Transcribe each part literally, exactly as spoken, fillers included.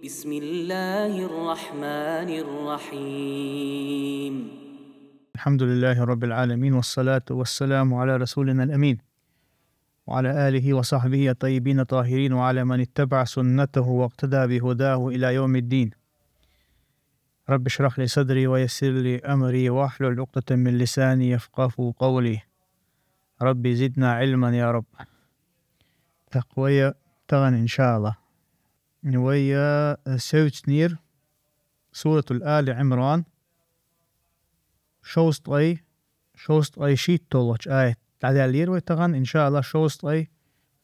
بسم الله الرحمن الرحيم. الحمد لله رب العالمين، والصلاة والسلام على رسولنا الأمين وعلى آله وصحبه الطيبين الطاهرين وعلى من اتبع سنته واقتدى بهداه إلى يوم الدين. رب اشرح لي صدري ويسر لي أمري واحلل عقدة من لساني يفقهوا قولي. رب زدنا علما يا رب. تقوية تغن إن شاء الله. Вай, э, севцнир Суратул Али Имран, шовзткъай, шовзткъай шийтталгӀача аят. ДӀадаьллера вай тахан, иншааллахӀ, шовзткъай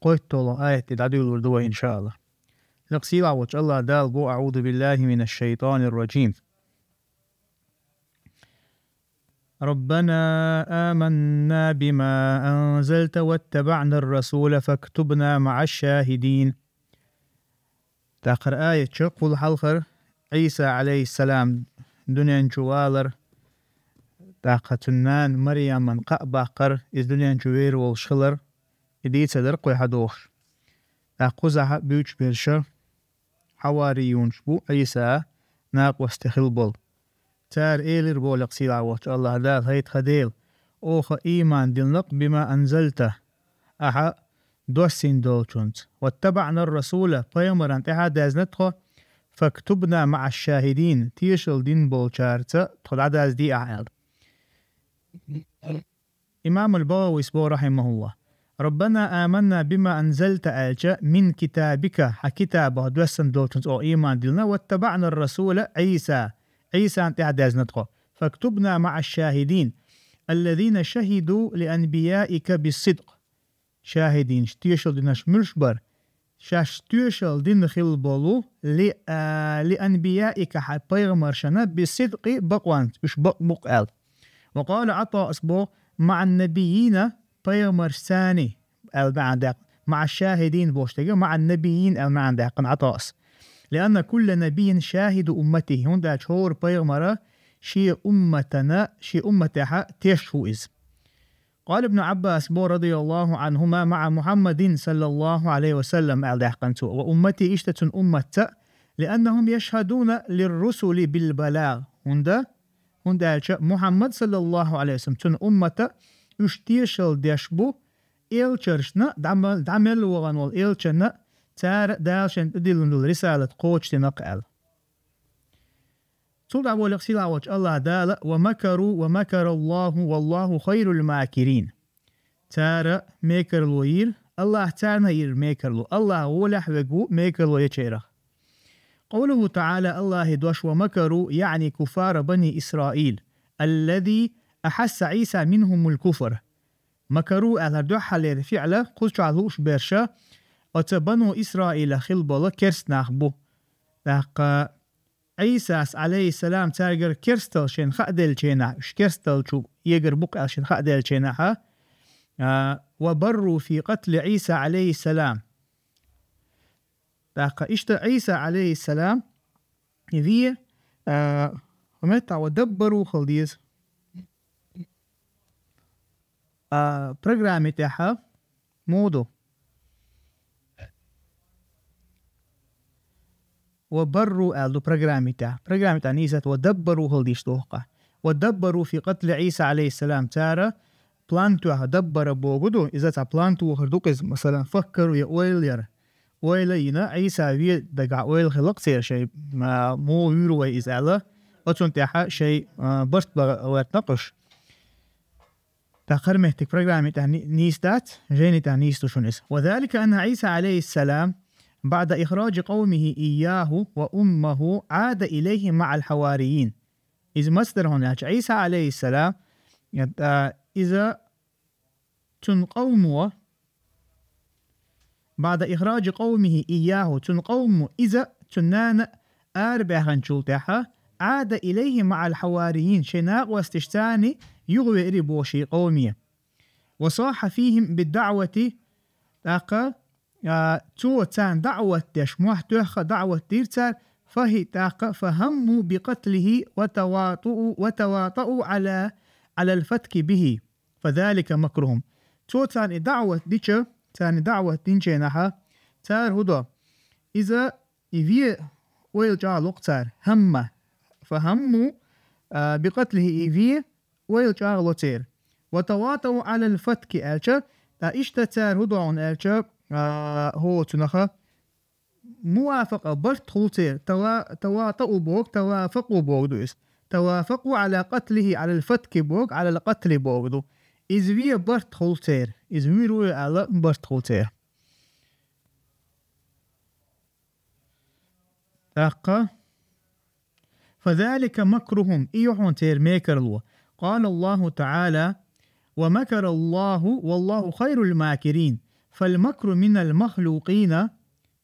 кхойтталгӀа аят тӀа дӀадуьйлур ду вай, иншааллахӀ. Лекха сийлахь волча АллахӀ Дала бо: أعوذ بالله من الشيطان الرجيم. ربنا آمنا بما أنزلت واتبعنا الرسول فاكتبنا مع الشاهدين. ТӀаккхара аят чу кхул хьалхара Ӏийса, Ӏалайхиссалам, дунен чу валар, тӀаккха цун нана Марьяман кхаъ баккхар, из дунен чу вер волуш хилар, и дийцадар кхуьй хьадохуш. ТӀаккха кхузахьа буьйцуш берша хьавариюнаш бу Ӏийса накъостий хила болу. Цара элира боху лекха сийлахь волчу АллахӀ Дала: «ХӀай тхан Дела, оха ийман дилнакъ бима анзалта, ахьа доссийна долчунца. Ваттабаънар расула, пайхамаран тӀаьхьа даьзна тхо, фактубна маъаш шахидин, тешал дина болчаьрца тхо дӀадаздий ахьа», — аьлла. Имамул БагӀавис боху, рахьимахуллахӀ: «Раббана аманна бима анзалта», — аьлча, «мин китабика», хьан китабах доьссина долчунца оха ийман дилна, «ваттабаънар расула», Ӏийса, Ӏийсан тӀаьхьа даьзна тхо, «фактубна маъаш шахидин, аллазина шахиду ли анбияика биссидкъ». Шахидинаш, тешал динарш муьлш бара? Шаьш тешал дина хила болу ли, а, ли анбияика, хьан пайхамаршна, биссидкъи, бакъонца, уьш бакъ бу-кх аьлла. Ва къала ГӀатаъас боху: «Маъан набийина», пайхамаршцани, аьлла маьӀна даьккхина, «маъаш шахидин» бохуш дерг, «маъан набийин» аьлла маьӀна даьккхина ГӀатаъас. «Лианна кулла набийин шахиду умматихи», хӀунда аьлча хӀора пайхамара шен умматана, шен умматехьа теш ву иза. Къала Ибн Ӏаббас боху, радияллаху Ӏанхума, «маъа Мухьаммадин саллаллаху Ӏалайхи ва саллам», аьлла даьккхина цо, «ва уммати», иштта цуьнан умматца, «лианнахум яшхадуна лиррусули билбалагъ», хӀунда, хӀунда аьлча Мухьаммад саллаллаху Ӏалайхи ва саллам, цуьнан уммата, уьш тешал деш бу элчаршна, дӀа ма-, дӀа мел вахана волу элчанна, цара Дала шайна тӀедиллина долу рисалат кхочушдина-кх аьлла. Цул тӀаьхьа боху лекха сийлахь волчу АллахӀ Дала: «Ва макару ва макараллаху валлаху хайрул макирин». Цара мекарло йира, АллахӀа царна а йира мекарло. АллахӀ гӀолехь верг ву мекарло ечарах. Къовлуху таӀала, АллахӀан дош: «Ва макару», яъни куффара бани Исраил, «аллази ахьасса Ӏийса минхумул куфр». «Макару» аьлла дуьххьарлера фиӀла кхуза чохь лууш берша оцу бану Исраилах хила болу керст нах бу. ТӀаккха Ӏийсас, Ӏалайхиссалам, цаьргара керстал шайна хааделлачу хенахь, уьш керстал чу эгар бу-кх аьлла шайна хааделлачу хенахьа, а, «ва барру фи къатли Ӏийса, Ӏалайхиссалам». ТӀаккха иштта Ӏийса, Ӏалайхиссалам, ве, а, хӀун меттахь, «ва даббару» хила деза. А, программе тӀехьа муха ду? «Ва барру» аьлла ду программе тӀехь. Программе тӀехь нийсат «ва даббару» хила дийш доху-кх. «Ва даббару фи къатли Ӏийса, Ӏалайхиссалам». Цара план тоьхна, даббара богу ду, иза цхьа план тохар ду-кх иза, масалан, факкару я ойла яр. Ойла а йина, Ӏийса вен дагахь ойла хилла-кх церан шайн, а, муха вуьйр вай иза аьлла, оцунна тӀехьа шайн, а, барт бан гӀоьртина-кх уьш. ТӀаккха хӀара меттиг программе тӀехь ни-, нийса дац, жайни тӀехь нийса ду шуна иза. «Ва залика анна Ӏийса, Ӏалайхиссалам, баъда ихраджи къавмихи ийяху ва уммаху, Ӏада илайхи маъал хьаварийин». Иза мацдара хьуна аьлча, Ӏийса, Ӏалайхиссалам, а, иза цуьнан къавмо, «баъда ихраджи къавмихи ийяху», цуьнан къавмо иза цуьнан нана арабаьхначул тӀаьхьа, «Ӏада илайхи маъал хьаварийин», шайн накъосташцани юхавеара боху шен къавме. «Ва сахьа фихим биддаъвати», тӀаккха, а, цо царна даъват деш, мохь тоьхна даъват дира цара, фахи, тӀаккха, «фахамму бикъатлихи ва таватаъу, ва таватаъу Ӏала, Ӏалал фатки бихи». «Фазалика макрухум». Цо царна и даъват дича, царна и даъват динчу хенахьа, цара хӀун до? Иза и вен ойла чӀагӀло-кх цар. Хамма. Фахамму, а, бикъатлихӀи, и ве ойла чӀагӀло церан. Ва таватау Ӏалал фатки аьлча, тӀаккха иштта цар хӀун ду хьуна аьлча, а, хӀо цунах мувафакъа, барт хул церан. Тава-, таватау боху, тавафакъу боху ду иза. Тавафакъу Ӏала къатлихӀи, Ӏалал фатки боху, Ӏалал къатли боху ду. Иза ве барт хул церан. Иза вуьйр ву аьлла барт хул церан. ТӀаккха. فذلك مكرهم, и ю хьуна церан мекарло. قال الله تعالى: ومكر الله والله خير الماكرين. فالمكر من المخلوقين.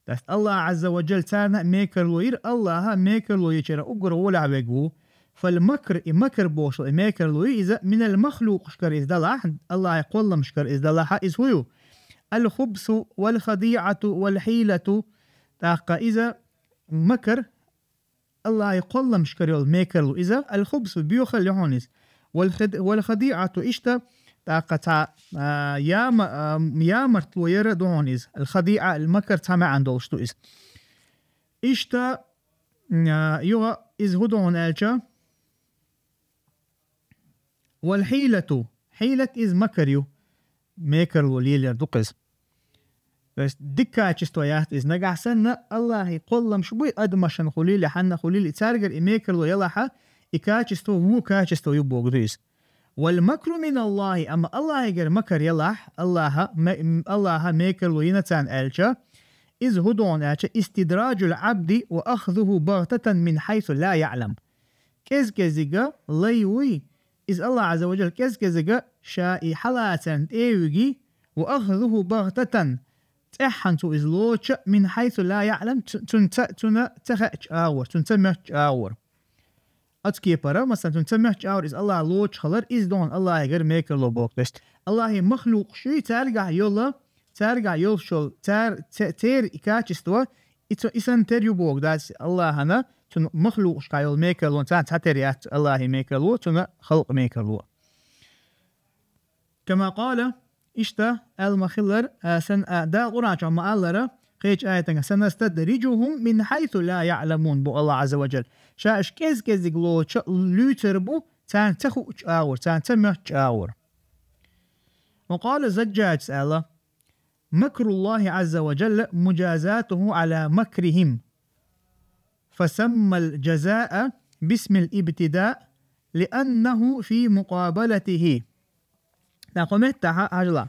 Дас Аллах Ӏазза ва Джалла царна а мекарло йира, Аллаха мекарло йичара уггар гӀолехь верг ву. فالمكر, и макр бохуш и мекарло ю иза, من المخلوق-шкара иза далахь, Аллахьа кхолламашкара иза далахь, иза хӀун ю? الخبث والخديعة والحيلة. ТӀаккха иза макр, Аллахьа кхолламашкара йолу мекарло иза, الخبث, боьхалла ю хьуна иза. والخد-, والخديعة, иштта, тӀаккха цхьа, а, яма-, а, ямартло яра ду хьуна иза. الخديعة, المكر цхьа маьӀна долуш ду иза. Иштта, а, юха иза хӀун ду хьуна аьлча, والحيلة, хьилат иза макр ю, мекарло лелаяр ду-кх иза. То есть дика качество яц иза. Нагахь санна Аллахьа кхолламаш буй, адамашна хуьлийла, хьанна хуьлийла, и цаьргара и мекарло ялахь, и качество вон качество ю бохург ду иза. والمكر من الله, амма Аллахьигара макр ялахь, Аллахьа, ме-, Аллахьа мекарло йина царна аьлча, иза хӀун ду хьуна аьлча, استدراج العبد وأخذه بغتة من حيث لا يعلم. КӀез-кӀезига лай вуй, иза Аллах Ӏазза ва Джалла кӀез-кӀезига ша и хьалацарна тӀе а виги, وأخذه بغتة, цӀеххьана цо иза лоцуш, من حيث لا يعلم, цу-, цунна ца, цунна ца хаьачу агӀор, цунна ца моьттучу агӀор. Оцу кепара, масалан, цунна ца моьттучу агӀор иза Аллаха лоцуш хилар, иза ду хьуна Аллахьигара мекарло бохург. То есть Аллахьан махлукъаш ю, цаьргахь йолу, цаьргахь йолуш йолу, цар-, це-, церан и качество, и цу-, и санна тера ю бохург дац Аллахьана, цуьнан махлукъашкахь йолу мекарло царна цхьатера яц, Аллахьан мекарло, цуьнан халкъан мекарло. كما قال, иштта аьлла ма-хиллара, а, сан-, а, Дала Къуръан чохь ма-аллара, кхечу аятехь: سنستدرجهم من حيث لا يعلمون, боху Аллах Ӏазза ва Джалла. Ша уьш кӀез-кӀезиг лоцуш луьйцур бу, царна ца хуучу агӀор, царна ца моьттучу агӀор. وقال الزجاج аьлла: مكر الله عز وجل مجازاته على مكرهم، فسمى الجزاء باسم الابتداء لأنه في مقابلته. ТӀаккха хӀокху меттехь хьажал.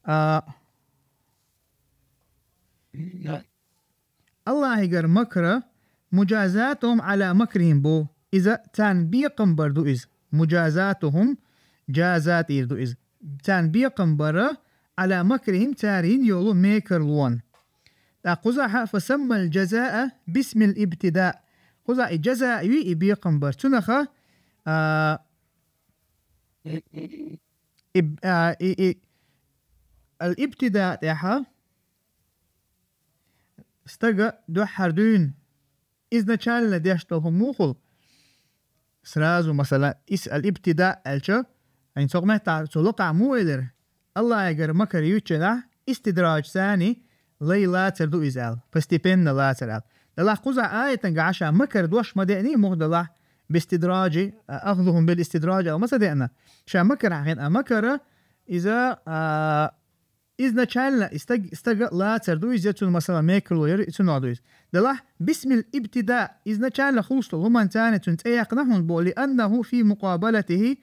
А, Аллахьигара макр, مجازاتهم على مكرهم бу. Иза царна бекхам бар ду иза. مجازاتهم, джаза тӀера ду иза. Царна бекхам бар, على مكرهم, цара йина йолу мекарлонна. ТӀаккха кхузахь, فسمى الجزاء باسم الابتداء. Кхузахь и джаза ю, и бекхам бар. Цунах, а, и, а, и, и, الابتداء тӀехь стага дуьххьара дуьйна изначально деш долу хӀума муха хуьлу? Сразу, масала, ис الابتداء аьлча, хӀинца хӀокху меттехь цо лакхахь муха элира? Аллахьигара макар юьйцучунах истидраджца лай лацар ду иза аьлла, постепенно лацар аьлла. Делахь кхузахь аятан гахь ша макар дош ма деъний, муха делахь, باستدراج, а, أخذهم بالاستدراج аьлла ма ца деъна. Ша макар хьахийна, а макара иза, а, изначально и стаг-, стага лацар ду иза, я цунна, масала, мекарло яра, и цунах ду иза. Делахь, باسم الابتداء, изначально хуьлуш долу хӀуманца цунна цӀе яьккхина хьуна боху, لأنه في مقابلته,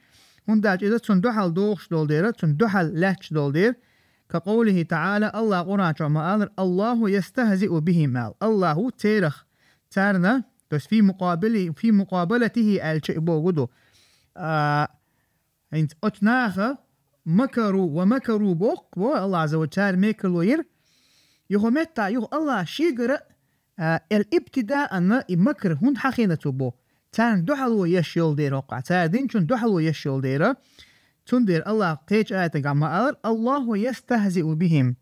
хӀунда аьлча иза цунна дуьхьал догӀуш долу дера, цунна дуьхьал лаьтташ долу дера, كقوله تعالى, Аллах Къуръан чохь ма-аллара: الله يستهزئ بهم аьлла. Аллаху церах, царна, то есть في مقابل-, في مقابلته аьлча и боху ду. А, ХӀинца оцу наха макару ва макару боху, боху Аллах Азза ва Джалла, цара мекарло йира. Юха меттахь, юха Аллах шегара, а, الابتداء и макр хӀунда хьахийна цо боху? Царна дуьхьало еш йолу дера хӀокхахь, цара динчунна дуьхьало еш йолу дера. Цундела Аллах кхечу аятагахь ма-аллара: الله يستهزئ بهم.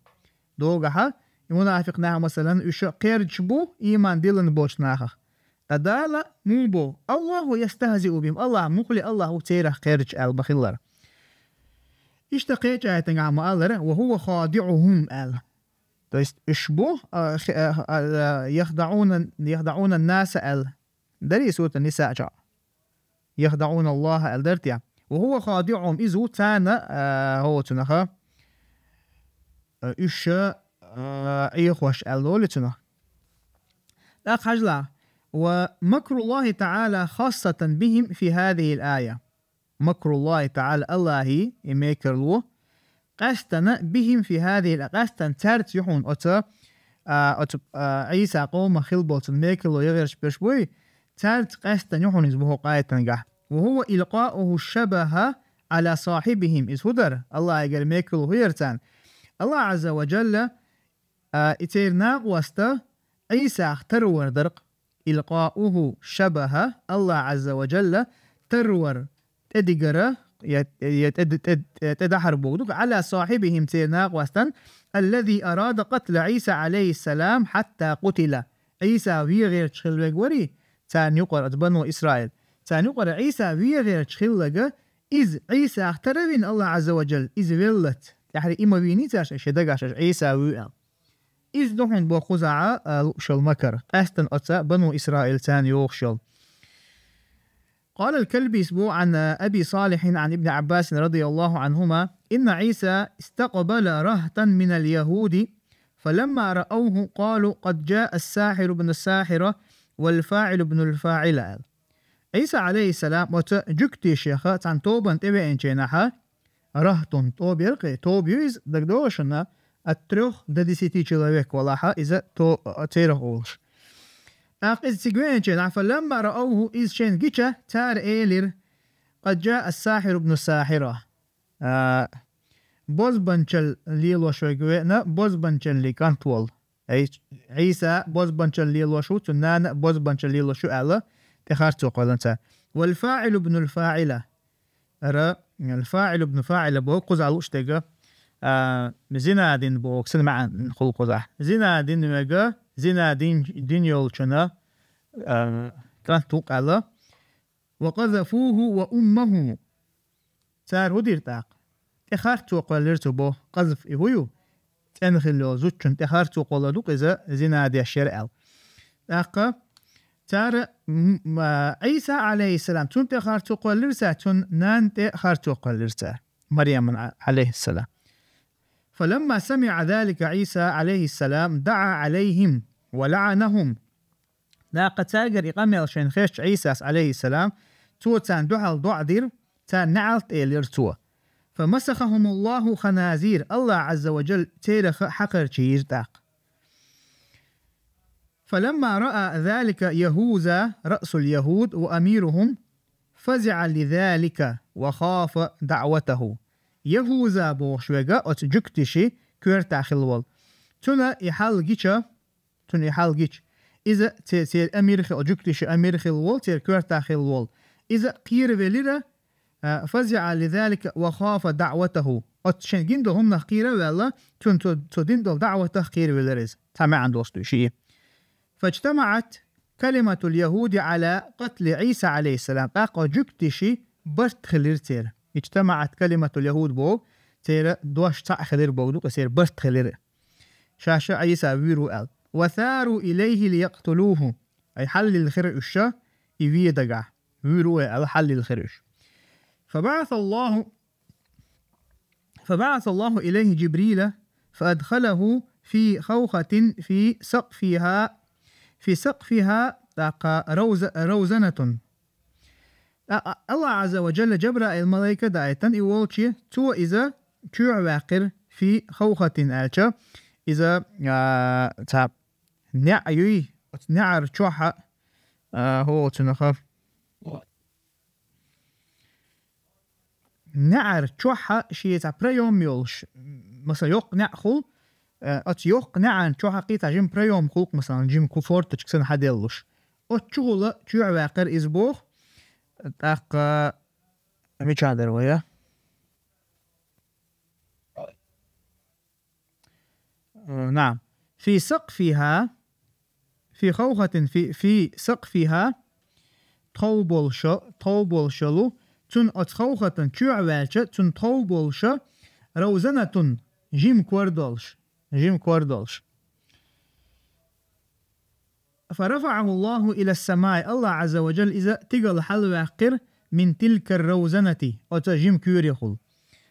Догахьа, и мунафикъ нах, масалан, уьш кхердаш бу ийман диллина болчу нахах. Ткъа Дала муха боху: الله يستهزئ بهم, Аллах муххале, Аллах ву церах кхердаш аьлла ма-хиллара. Иштта кхечу аятагахь ма-аллара: وهو خادعهم аьлла. То есть уьш бу, а, хи-, а, а, а, «يخدعون، يخدعون الناس» аьлла. Дарий сурат Ниса чу. «يخدعون الله» аьлла дара те. «وهو خادعهم», иза ву царна, а, хӀо цунах, а, уьш, а, Ӏехош аьлла лоли цунах. ТӀаккха хьажал. «ومكر الله تعالى خاصة بهم في هذه الآية». «مكر الله تعالى», Аллахьи и мекарло, «خاصة بهم في هذه الآية», къаьстта цаьрца ю хьуна оцу, а, оцу, а, Ӏийса къомах хилла болчун мекарло яхарш берш буй, цаьрца къаьстта ю хьуна иза боху къайтангахь. «وهو إلقاؤه الشبه على صاحبهم». Иза хӀун дара? Аллахьигара мекарло хӀун яра царна? Аллахь Ӏазза ва Джалла, а, и церан накъост Ӏийсах тарвар дара-кх. «إلقاؤه الشبه», Аллахь Ӏазза ва Джалла тарвар, тӀедигар, я, я тӀе-, тӀе-, тӀе-, тӀедахьар боху ду, «على صاحبهم», церан накъостан, «الذي أراد قتل عيسى عليه السلام حتى قتل». Ӏийса вен гӀерташ хилла верг варий, царна юкъара оцу Бану Исраил. Царна юкъара Ӏийса вен гӀерташ хилларг, иза Ӏийсах тара а вина Аллахь Ӏазза ва Джалла, иза веллалц. ТӀаьхьара и ма вийний цара шайн дагахь шаьш Ӏийса вуй аьлла. Иза ду хьуна боху кхузахь, а, лууш йолу макар. Къаьстина оцу Бану Исраил царна йохуш йолу. قال الكلبي بو عن أبي صالح عن ابن عباس رضي الله عنهما: إن عيسى استقبل رهطا من اليهود، فلما رأوه قالوا: قد جاء الساحر ابن الساحرة والفاعل ابن الفاعلة. Ӏийса, алейхиссалам, оцу жуьгтишех цхьана тобанна тӀевеанчу хенахь, рахтун, тоба яра кхин, тоба ю иза, дагадогӀу шуна, от трёх до десяти человек валахь, иза то-, церах олуш. ТӀаккха иза цига веанчу хенахь, فلما رأوه, иза шайна гича, цара элира: قد جاء الساحر ابن الساحرة. А, бозбанчалла лелош верг веана, бозбанчаллин кӀант волу. Ай, Ӏийса бозбанчалла лелош ву, цуьнан нана бозбанчалла лелош ву аьлла, тӀе харцо кхоьллина цара. والفاعل ابن الفاعلة. Ара, الفاعل ابن الفاعلة боху кхузахь лууш дерг, а, зина дина боху, цуьнан маьӀна хуьлу кхузахь. Зина дина верг, зина дин, дина йолчунна, а, кӀант ву-кх аьлла. وقذفوه وأمه. Цара хӀун дира тӀаккха? ТӀе харцо кхоьллира цо боху, къазф и хӀун ю? ЦӀена хилла йолу зудчунна тӀе харцо кхоллар ду-кх иза, зина деш яра аьлла. ТӀаккха цара, м-, м-, а, Ӏийса, алейхиссалам, цунна тӀе харцо кхоьллира цара, цуьнан нанна тӀе харцо кхоьллира цара, Марьямна, а-, алейхиссалам. فلما سمع ذلك عيسى عليه السلام دعا عليهم ولعنهم. ТӀаккха цаьргара и къамел шайна хезча Ӏийсас, алейхиссалам, цо царна дуьхьал доӀа дира, царна неӀалт элира цо. فمسخهم الله خنازير, Аллахь Ӏазза ва Джалла церах хьакхарчийра тӀаккха. فلما رأى ذلك يهوذا رأس اليهود وأميرهم فزع لذلك وخاف دعوته. ЯхӀуза бохуш верг оцу жуьгтишин коьртахь хилла волу. Цунна и хьал гича, Цунна и хьал гича. Иза це-, церан амир хи-, жуьгтишин амир хилла волу, церан коьртахь хилла волу. Иза кхеравелира, а, فزع لذلك وخاف دعوته. Оцу шен гина долу хӀуманах кхера а ваьлла, цунна цо, цо дина долу даӀватах кхеравелира иза. Цхьа маьӀна долуш ду шиъ. فاجتمعت كلمة اليهود على قتل عيسى عليه السلام. ТӀаккха жуьгтишин барт хилира церан. اجتمعت كلمة اليهود боху, церан дош цхьаъ хилира боху ду-кх, церан барт хилира. Шаьш Ӏийса вуьйр ву аьлла. وثاروا إليه ليقتلوه. Ай хьаллилхира уьш, и вен дагахь. Вуьйр ву аьлла хьаллилхира уьш. فبعث الله، فبعث الله إليه جبريل فأدخله في خوخة في سقفها، في سقفها, тӀаккха روز-، روزنة. А-, а-, Аллахь Ӏазза ва Джалла Джабраил малайка даийтина и волче, цо иза чоьхьа ваьккхира, في خوخة аьлча, иза, а, цхьа неӀ юй, оцу неӀар чохь, а, хӀо цунах. НеӀар чохь шен цхьа проем йолуш, масала, йоккха неӀ хуьлу, а, оцу йоккха неӀан чохь кхин цхьа жима проем хуьлу-кх, масала, жима кху форточка санна хьаделлуш. Оцу чухула чоьхьа ваьккхира иза боху, тӀаккха мичахь дара вай, а? Э, наам. في سقفها، في خوخة في، في سقفها, тхов болуша, тхов болуша лу, цунна оцу ховхатан чоьхьа ваьлча, цунна тхов болуша, روزنة, жима кор долуш. жим кор долуш. فرفعه الله إلى السماء, Аллах Азза ва Джалла иза тигала хьалваьккхира, من تلك الروزنة, оцу жим куьйрехула.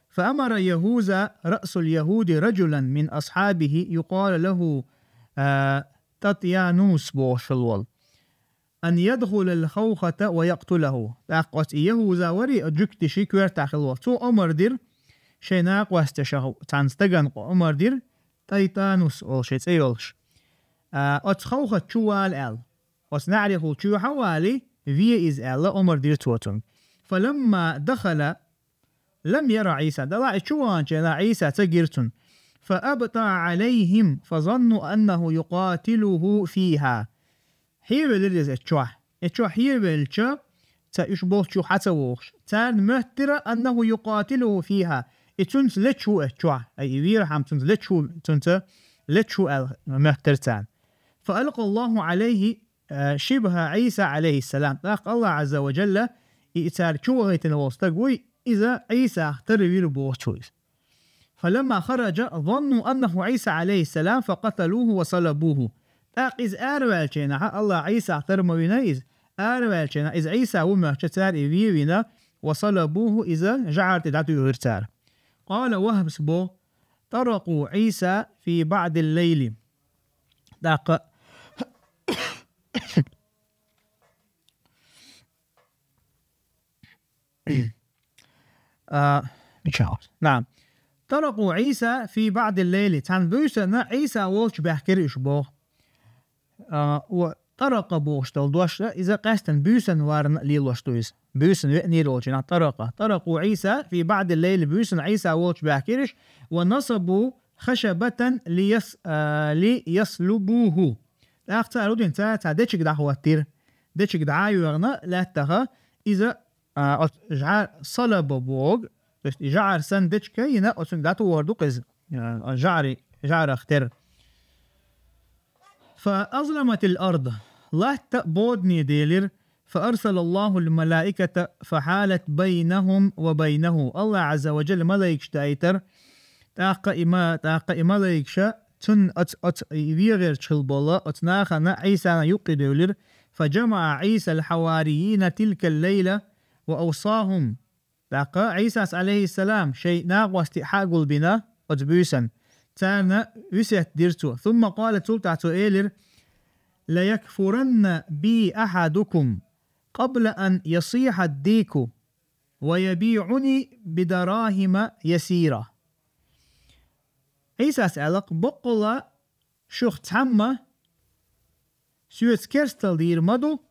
فأمر يهوذا رأس اليهود رجلا من أصحابه يقال له, а, Татьянус бохуш хилла волу, أن يدخل الخوخة ويقتله. ТӀаккха оцу и ЯхӀуза варий, оцу жуьгташа коьртехь хилла волу. Цо омар дира, шайн накъосташах цхьана стагана омар дира, Тайтанус олу шайн цӀе йолуш. А, оцу Ховхат чу вала аьлла. Оцу неӀарехула чоьхьа а валий, ве иза аьлла, омар дира цо цунна. فلما دخل لم ير عيسى. Делахь и чу ваханчу хенахь Ӏийса ца гира цунна. فأبطأ عليهم فظنوا أنه يقاتله فيها. Хьевелира иза оцу чохь. И чохь хьевелча, ца уьш болчу хьа ца вогӀуш. Царна моьттира, أنه يقاتله فيها. И цуьнца лечу ву оцу чохь. Ай, и вехьам цуьнца лечу ву, цуьнца лечу ву аьлла моьттира царна. فألقى الله عليه, э, شبه عيسى عليه السلام. ТӀаккха Аллах Азза ва Джалла, и, и цара чу вахийтина волу стаг вуй, иза Ӏийсах тара вира бохучу иза. فلما خرج ظنوا أنه عيسى عليه السلام فقتلوه وصلبوه. ТӀаккха иза араваьллачу хенахь, Аллах Ӏийсах тара ма вина иза, араваьллачу хенахь, иза Ӏийса ву моьттича цара и ве вина, وصلبوه, иза жӀара тӀе дӀатуьйхира цара. قال وهب боху: طرقوا عيسى في بعض الليل. ТӀаккха А, ничего. نعم. طرقوا عيسى في بعض الليل. Цхьана буьйсанна Ӏийса волчу баьхкира уьш боху. А, ва таракъа бохуш долу дош, иза къаьстина буьйсанна варна лелош ду иза. Буьйсанна веанера волчу хенахь таракъа. طرقوا عيسى في بعض الليل, буьйсанна Ӏийса волчу баьхкира уьш, ونصبوا خشبة ليص-, а, ليصلبوه. ТӀаккха цара хӀун дина, цара цхьа дечиг дӀахӀоттийра. Дечиг дӀа а йоьгӀна лаьттаха, иза а, оцу жӀар-, салаба боху, то есть и жӀар санна дечиг а йина, оцунга дӀатухур ду-кх иза, а, жӀари-, жӀарах тера. فأظلمت الأرض, латта бодане делира, فأرسل الله الملائكة فحالت بينهم وبينه. Аллах Азза ва Джалла малайкаш даийтара, тӀаккха и ма-, тӀаккха и малайкаша цунна оц-, оц-, и вегӀерчу хила болу, оцу нахана Ӏийсана юккъе девлира, فجمع عيسى الحواريين تلك الليلة وأوصاهم. ТӀаккха Ӏийсас, алейхиссалам, шайн накъостий хьа а гулбина оцу буьйсанна, царна весет дира цо. ثم قال, цул тӀаьхьа цо элира: ليكفرن بي أحدكم قبل أن يصيح الديك ويبيعني بدراهم يسيرة. Ӏийсас аьлла-кх: баккъалла шух цхьамма соьца керстал дийр ма ду,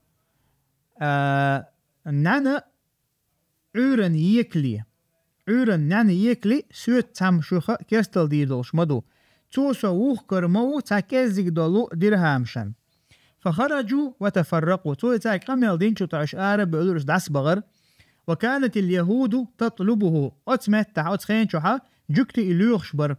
а, нӀаьна Ӏуьйранна екале. Ӏуьйранна нӀаьна екале, соьца цхьамма шуьха керстал дийр долуш ма ду. Цо со вухкар ма ву цхьа кӀеззиг долу дирхӀамашна. فخرجوا وتفرقوا. Цо и цаьрга къамел динчу тӀехь уьш ара а бевлира, уьш дӀасабахара. وكانت اليهود تطلبه. Оцу меттехь, оцу хенчохьа жуьгти и лоьхуш бара.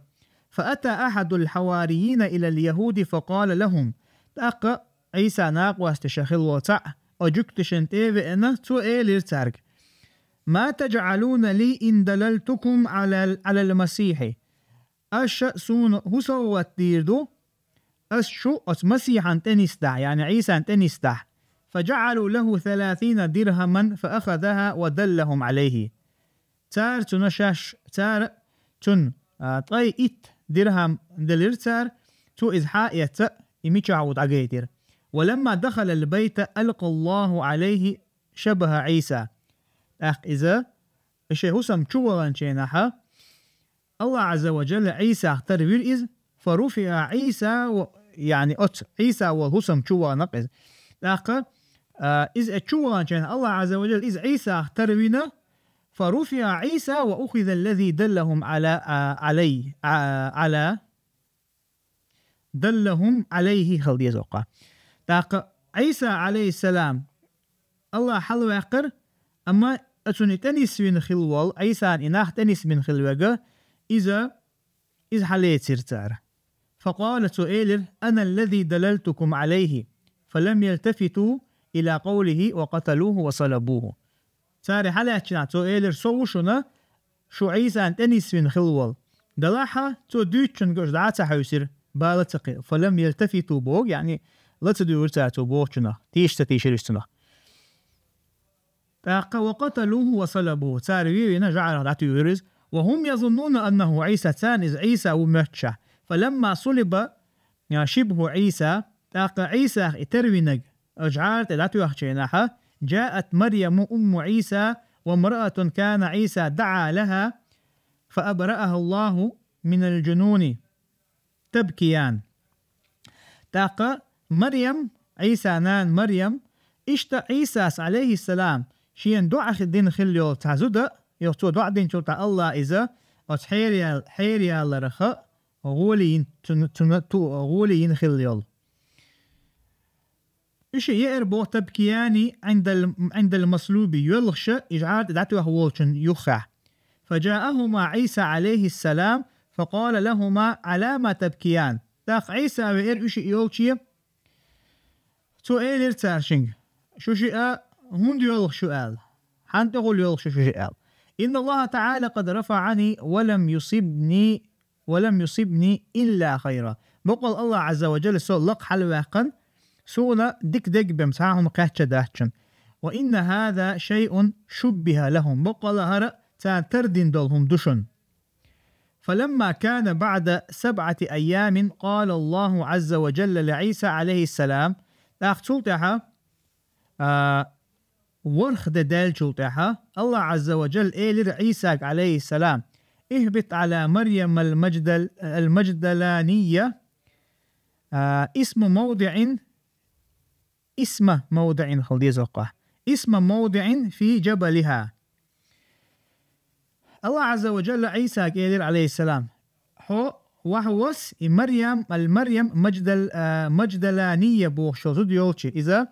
فأتى أحد الحواريين إلى اليهود فقال لهم. ТӀаккха Ӏийса накъосташа хилла волу цхьаъ, оцу жуьгташна тӀе а веана, цо элира цаьрга: ما تجعلون لي إن دللتكم على، على المسيح؟ Аша суна хӀун совгӀат дийр ду, ас шу оцу Масихьан тӀе нисдахь, яъни Ӏийсан тӀе нисдахь? فجعلوا له ثلاثين درهما فأخذها ودلهم عليه. Цара цунна шаьш, цара цунна, а, ткъе итт дирхьам делира цара, цо иза хьа а эцна, и мичахь ву дӀагайтира. ولما دخل البيت ألقى الله عليه شبه عيسى. ТӀаккха иза, и шайн хӀусам чу ваханчу хенахьа, Аллах Азза ва Джалла Ӏийсах тара вира иза, فرفع عيسى و-, яъни оцу Ӏийса волу хӀусам чу вахана-кх иза. ТӀаккха, а, иза чу ваханчу хенахь Аллах Азза ва Джалла иза Ӏийсах тара вина, فرفع عيسى وأخذ الذي دلهم على, а, علي, а, على, دلهم عليه хила деза оккха. ТӀаккха Ӏийса, алейхиссалам, Аллах хьалаваьккхира, амма оцунна тӀе нисвина хилла волу, Ӏийсан и нах тӀе нисбина хилла верг, иза, иза хьалецира цара. فقال, цо элира: أنا الذي دللتكم عليه. فلم يلتفتوا إلى قوله وقتلوه وصلبوه. Цара хьалаьцча, цо элира: со ву шуна, шу Ӏийсан тӀе нисвина хилла волу. Далахьа цо дуьйцучуьнга уьш дӀа а ца хьуьйсира, бала ца кхийра. فلم يلتفتوا боху, яъни ла ца дуьйгӀира цара цо бохучунах, тийша ца тийшира уьш цунах. ТӀаккха وقتلوه وصلبوه, цара вен вина жӀарах дӀатуьйхира иза. وهم يظنون أنه عيسى, царна иза Ӏийса ву моьттуш. فلما صلب شبه عيسى, тӀаккха Ӏийсах и тера винарг жӀара тӀе дӀатоьхначу хенахь, جاءت مريم أم عيسى وامرأة كان عيسى دعا لها فأبرأها الله من الجنون تبكيان. ТӀаккха Марьям, Ӏийсан нана Марьям, иштта Ӏийсас, Ӏалайхиссалам, шена доӀа хи-, дина хилла йолу цхьа зуда, юха цо доӀа динчул тӀаьхьа Аллах иза оцу хьераял-, хьераяларх гӀоле йина, цуьнан, цуьнан ту-, гӀоле йина хилла йолу. Уьш еара боху تبكيان عند ال-, عند المصلوب, йоьлхуш, и жӀара тӀе дӀатоьхна волчун юххехь. فجاءهما عيسى عليه السلام فقال لهما: علام تبكيان؟ ТӀаккха Ӏийса веара уьш йолче, цо элира цаьршинга: «Шу шиъ хӀунда йоьлхуш ю?» аьлла. «Хьан тӀехула йоьлхуш ю шу шиъ?» аьлла. «إن الله تعالى قد رفعني ولم يصبني ولم يصبني إلا خيرا». Баккъалла Аллах Ӏазза ва Джалла со лакха хьалаваьккхина, суна дика дерг бен цхьа а хӀума кхаьчна дац шуна. «وإن هذا شيء شبه لهم». Баккъалла хӀара царна тардина долу хӀума ду шуна. «فلما كان بعد سبعة أيام قال الله عز وجل لعيسى عليه السلام». ТӀаккха цул тӀаьхьа, а, ворхӀ де даьллачул тӀаьхьа Аллах Ӏазза ва Джалла элира Ӏийсага, Ӏалайхиссалам: «اهبط على مريم المجدل-، المجدلانية، а, اسم موضع، اسم موضع», хила деза хӀокхо, «اسم موضع في جبلها». Аллах Ӏазза ва Джалла Ӏийсага элира, Ӏалайхиссалам: «Хьо вахьа вос и Марьям, ал-Марьям Мадждал-, а, Мадждалания бохуш йолу зуда йолчу». Иза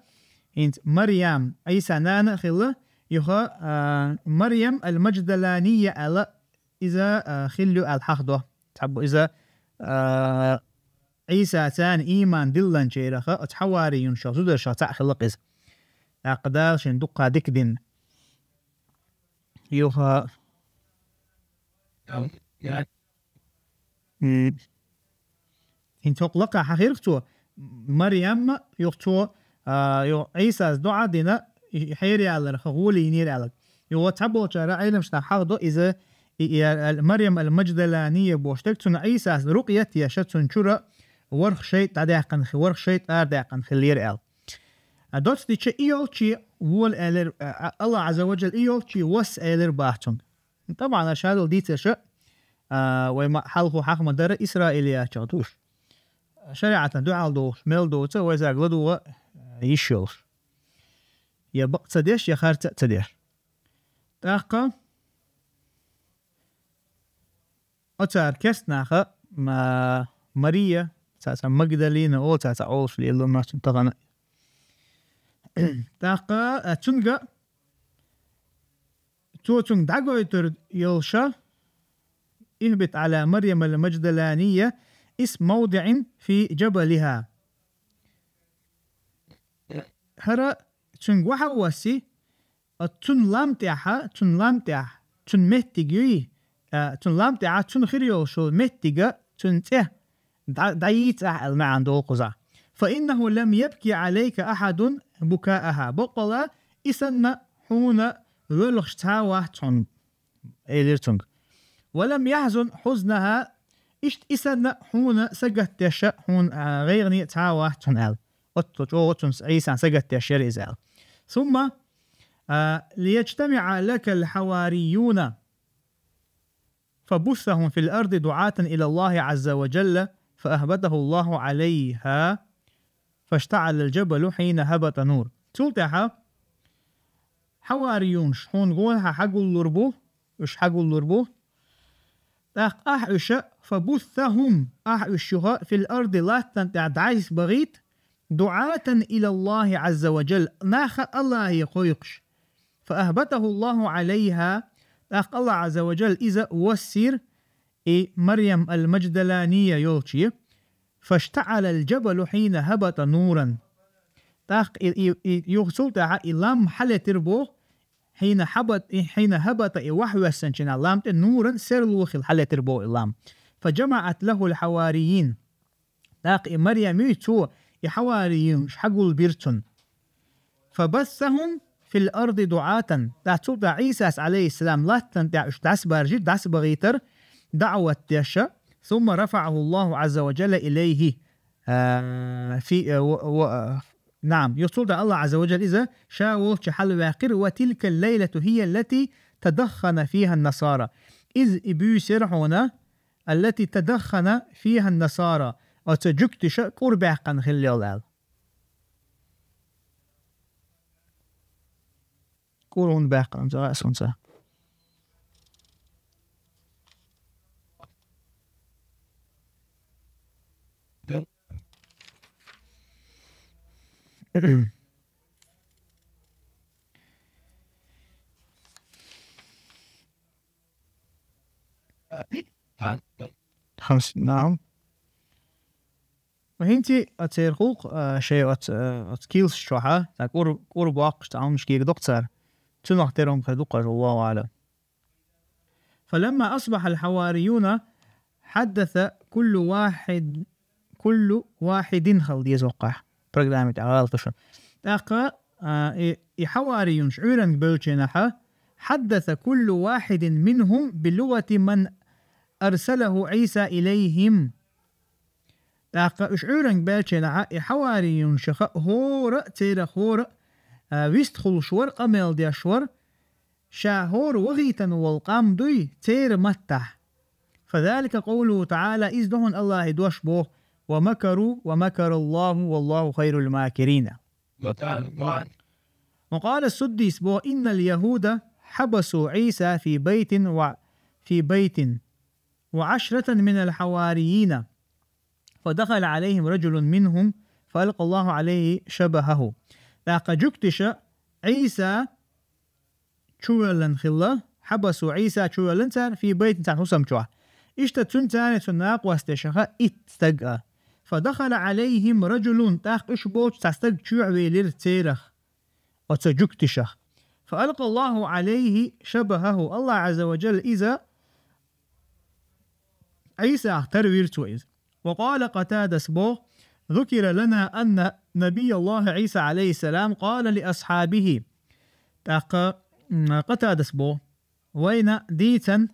хӀинца Марьям, Ӏийсан нана а хилла, юха, а, Марьям ал-Мадждалания аьлла, иза, а, хилла ю аьлла хьахдо. Цхьабо иза, а, Ӏийса царна ийман дилланчарех, оцу хьавариюнашах, зударшах цхьаъ хилла-кх иза. ТӀаккха Дала шен дуккха дика дина. Юха. М. ХӀинца хӀокху лакхахь хьахийра-кх цо, Марьямма, юха цо, а, юха Ӏийсас доӀа а дина, и хьераяларх гӀоле йинера аьлла. Юха цхьаболчара Ӏеламнаха хьахдо иза, и, и, ал-, Марьям ал-Мадждалания бохуш дерг, цунна Ӏийсас рукъя а теша, цунна чуьра ворхӀ шайтӀа дӀадаьккхина хи-, ворхӀ шайтӀа арадаьккхина хиллера аьлла. А, доцу дича и йолче вола элира, а, а, Аллах Ӏазза ва Джалла и йолче восса элира бах цунга. ТӀабахьна ша долу дийцарша, а, вай ма-, хьалхо хьаха ма дара, Исраилиятчех ду уьш. ШариӀатан дуьхьал дохуш, мел доцу, вайзаг ладугӀа, а, йиш йолуш. Я бакъ ца деш, я харца а ца деш. ТӀаккха оцара кестнаха, ма-, Мария, цаца Магдалина олу, цаца олуш лело ма цунна тахана. ТӀаккха, а, цунга, цо цунга дӀагойтур йолуша: «اهبط على مريم المجدلانية اسم موضع في جبلها». ХӀара цунга вахьа а восси, оцу цунна лам тӀехьа, цунна лам тӀехь, цунна меттиг юй, а, цунна лам тӀехьа, цунна хир йолуш йолу меттига, цунна цӀе дӀа-, дӀайийца ахь аьлла маьӀна долу кхузахь. «فإنه لم يبك عليك أحد بكاءها». Баккъалла, и санна хьуна воьлхуш цхьа а вац хьуна, элира цунга. «ولم يحزن حزنها», иштта и санна хьуна сагатдеша, хьуна, а, гӀайгӀане цхьа а вац хьуна аьлла. Оццул чӀогӀа цунна Ӏийсан сагатдеш яра иза аьлла. «ثم, а, ليجتمع لك الحواريون فبثهم في الأرض دعاة إلى الله عز وجل فأهبطه الله عليها فاشتعل الجبل حين هبط نورا». Цул тӀаьхьа хьавариюнаш хьуна гонахьа хьагуллур бу, уьш хьагуллур бу. ТӀаккха ахь уьш, «فبثهم», ахь уьш юха, «في الأرض», латтана тӀехь дӀасабахийта, «دعاة إلى الله عز وجل», наха Аллахе кхойкхуш. «فأهبطه الله عليها», тӀаккха Аллах Ӏазза ва Джалла иза воссийра, и Марьям ал-Мадждалания йолче. «فاشتعل الجبل حين هبط نورا». ТӀаккха и, и, и юха цул тӀаьхьа и лам хьалетира боху, حين هبط حين هبط, и вахьваьссанчу хенахь, лам тӀе, نورا, серло хилла хьалетира боху и лам. فجمعت له الحواريين. ТӀаккха и Марьям, цо и хьавариюнаш хьагулбира цунна. فبثهم في الأرض دعاة. ТӀаккха цул тӀаьхьа Ӏийсас, عليه السلام, латтана тӀехь уьш дӀасабаржира, дӀасабахийтира, даӀват деш. ثم رفعه الله عز وجل إليه. А, фи, а, ва, ва, а, наам, юха цул тӀаьхьа Аллах Ӏазза ва Джалла иза ша волчу хьалаваьккхира, وتلك الليلة هي التي تدخن فيها النصارى. Иза и буьйса яра хьуна, التي تدخن فيها النصارى, оцу жуьгташа кӀур баьккхина хилла йолу аьлла. КӀур хӀунда баьккхина, ца хаьа суна ца. Хьан-, наам. Ва хӀинца а церан гӀуллакх, а, шайн оц-, а, оцу килсаш чохь а, цхьа кӀур-, кӀур боккхуш, цхьа хӀуманаш кегадо-кх цара. Цунах тера хӀума хир ду-кх, Аллаху аӀлам. فلما أصبح الحواريون حدث كل واحد، كل واحد хила деза хӀокхахь, программе тӀехь гӀалаташ. ТӀаккха, а, и, и хьавариюнаш Ӏуьйранга бевллачу хенахь, حدث كل واحد منهم بلغة من أرسله عيسى إليهم. ТӀаккха уьш Ӏуьйранга баьллачу хенахь, и хьавариюнашах хӀора а, церах хӀора а, а, вистхуьлуш вара, къамел деш вара, ша хӀора вахийтина волу къам дуй, церан маттахь. فذلك قوله تعالى, иза ду хьуна Аллахьан дош боху: ومكروا ومكر الله والله خير الماكرين. وقال السدي боху: إن اليهود حبسوا عيسى في بيت و-، في بيت وعشرة من الحواريين، فدخل عليهم رجل منهم فألقى الله عليه شبهه. ТӀаккха жуьгташа Ӏийса чувоьллина хилла, حبسوا عيسى, чувоьллина цара, في بيت, царна хӀусам чохь. Иштта цуьнан, царна, цуьнан накъосташах итт стаг а. فدخل عليهم رجل, тӀаккха уьш боцу цхьа стаг чоьхьавелира церах, оцу жуьгташах. فألقى الله عليه شبهه, Аллах Ӏазза ва Джалла иза Ӏийсах тарвира цо иза. وقال قتادة боху: ذكر لنا أن نبي الله عيسى عليه السلام قال لأصحابه. ТӀаккха, м, Къатадас боху: вайна дийцина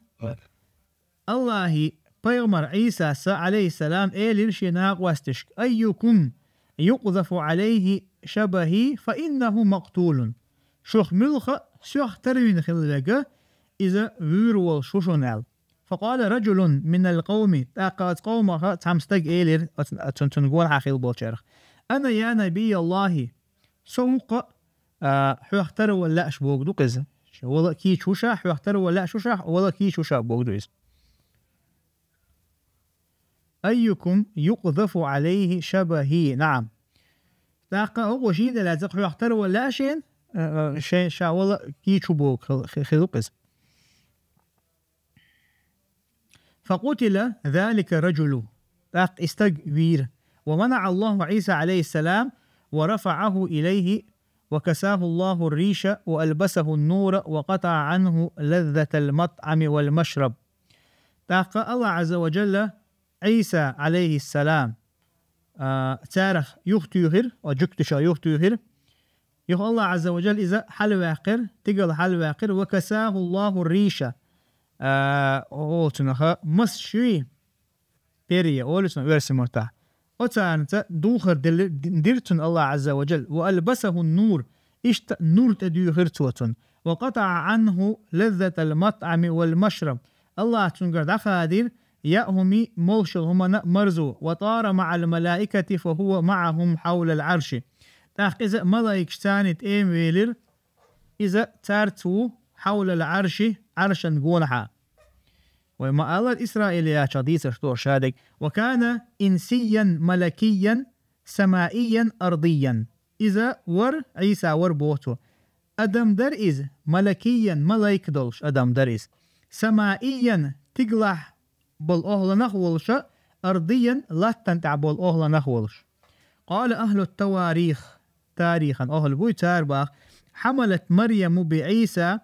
Аллахьан пайхамар Ӏийсас, Ӏалайхиссалам, элира шен накъосташка: أيكم يقذف عليه شبهي فإنه مقتول. Шух муьлхха а соьх тарвина хилла верг, иза вуьйр волуш ву шуна аьлла. فقال رجل من القوم, тӀаккха оцу къомах цхьамма стага элира, оцу, оцу цунна гонахьа хилла болчарах: أنا يا نبي الله, со ву-кх, а, хьоьх тарвала лаьаш бохург ду-кх иза. Ша вала а кийча ву ша, хьоьх тарвала лаьаш ву ша, вала а кийча ву ша бохург ду иза. أيكم يقذف عليه شبهي, نعم. ТӀаккха хӀокхо шийна а лаьцна хьоьх тарвала лаьа шена, а, а, шен, ша вала а кийча ву бохург хи-, хи-, хилла-кх иза. فقتل ذلك الرجل. ТӀаккха и стаг вийра. ومنع الله عيسى عليه السلام ورفعه إليه وكساه الله الريش وألبسه النور وقطع عنه لذة المطعم والمشرب. ТӀаккха Аллах Ӏазза ва Джалла Ӏийса, Ӏалайхиссалам, а, царах юхатуьйхира, оцу жуьгташах юхатуьйхира. Юха Аллах Ӏазза ва Джалла иза хьалаваьккхира, тигала хьалаваьккхира, وكساه الله الريش. А, олу цунах масаш юй, перья, олу цунах оьрсийн маттахь. Оцарнаца духар дели-, ди-, дира цунна Аллах Ӏазза ва Джалла. وألبسه النور. Иштта нур тӀедуьйхира цо цунна. وقطع عنه لذة المطعم والمشرب. Аллаха цуьнгара дӀахадийра яа хӀума а, молуш йолу хӀуманна а марзо. وطار مع الملائكة فهو معهم حول العرش. ТӀаккха иза малайкаш царна тӀе а велира, иза цаьрца ву حول العرش, Ӏаршан гонахьа. Вай ма-аллара, Исраилиятехь дийцарш ду ша дерг. وكان إنسيا ملكيا سمائيا أرضيا. Иза вара, Ӏийса вара боху цо. Адам дара иза, ملكيا, малайк долуш адам дара иза. سمائيا, тигалахь болу охӀланах а волуша, أرضيا, латтана тӀехь болу охӀланах а волуш. قال أهل التواريخ, тарихан охӀла буй, цара баха: حملت مريم بعيسى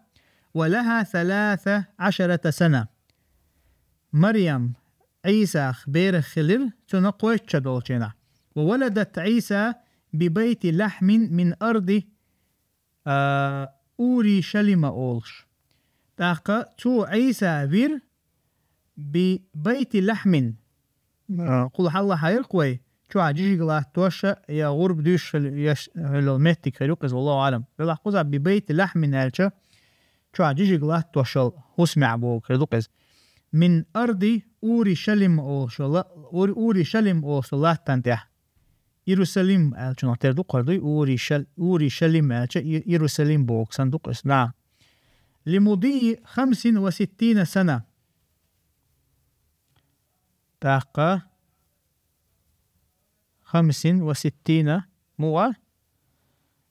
ولها ثلاث عشرة سنة. Марьям Ӏийсах берах хилира, цунна кхойтта шо долчу хенахь. وولدت عيسى ببيت لحم من أرض, а, Уришалима олуш. ТӀаккха цо Ӏийса вира ببيت لحم. А, кхул хьалха хьайракх вай, чохь жижиг латтош а, я гӀурба дуьйш хила-, еш хила меттиг хир ю-кх иза, والله أعلم. Делахь кхузахь ببيت لحم аьлча, чохь жижиг латтош йолу хӀусамехь бохург хир ду-кх иза. من أرض Уришалим олуш йолу, Ури-, Уришалим олуш йолу латтана тӀехь. Иерусалим аьллачунах тера ду-кх хӀара дуй, Уришал-, Уришалим аьлча, И-, Иерусалим бохург санна ду-кх иза. نعم. لمضي خمس وستين سنة. ТӀаккха خمس وستين, муха?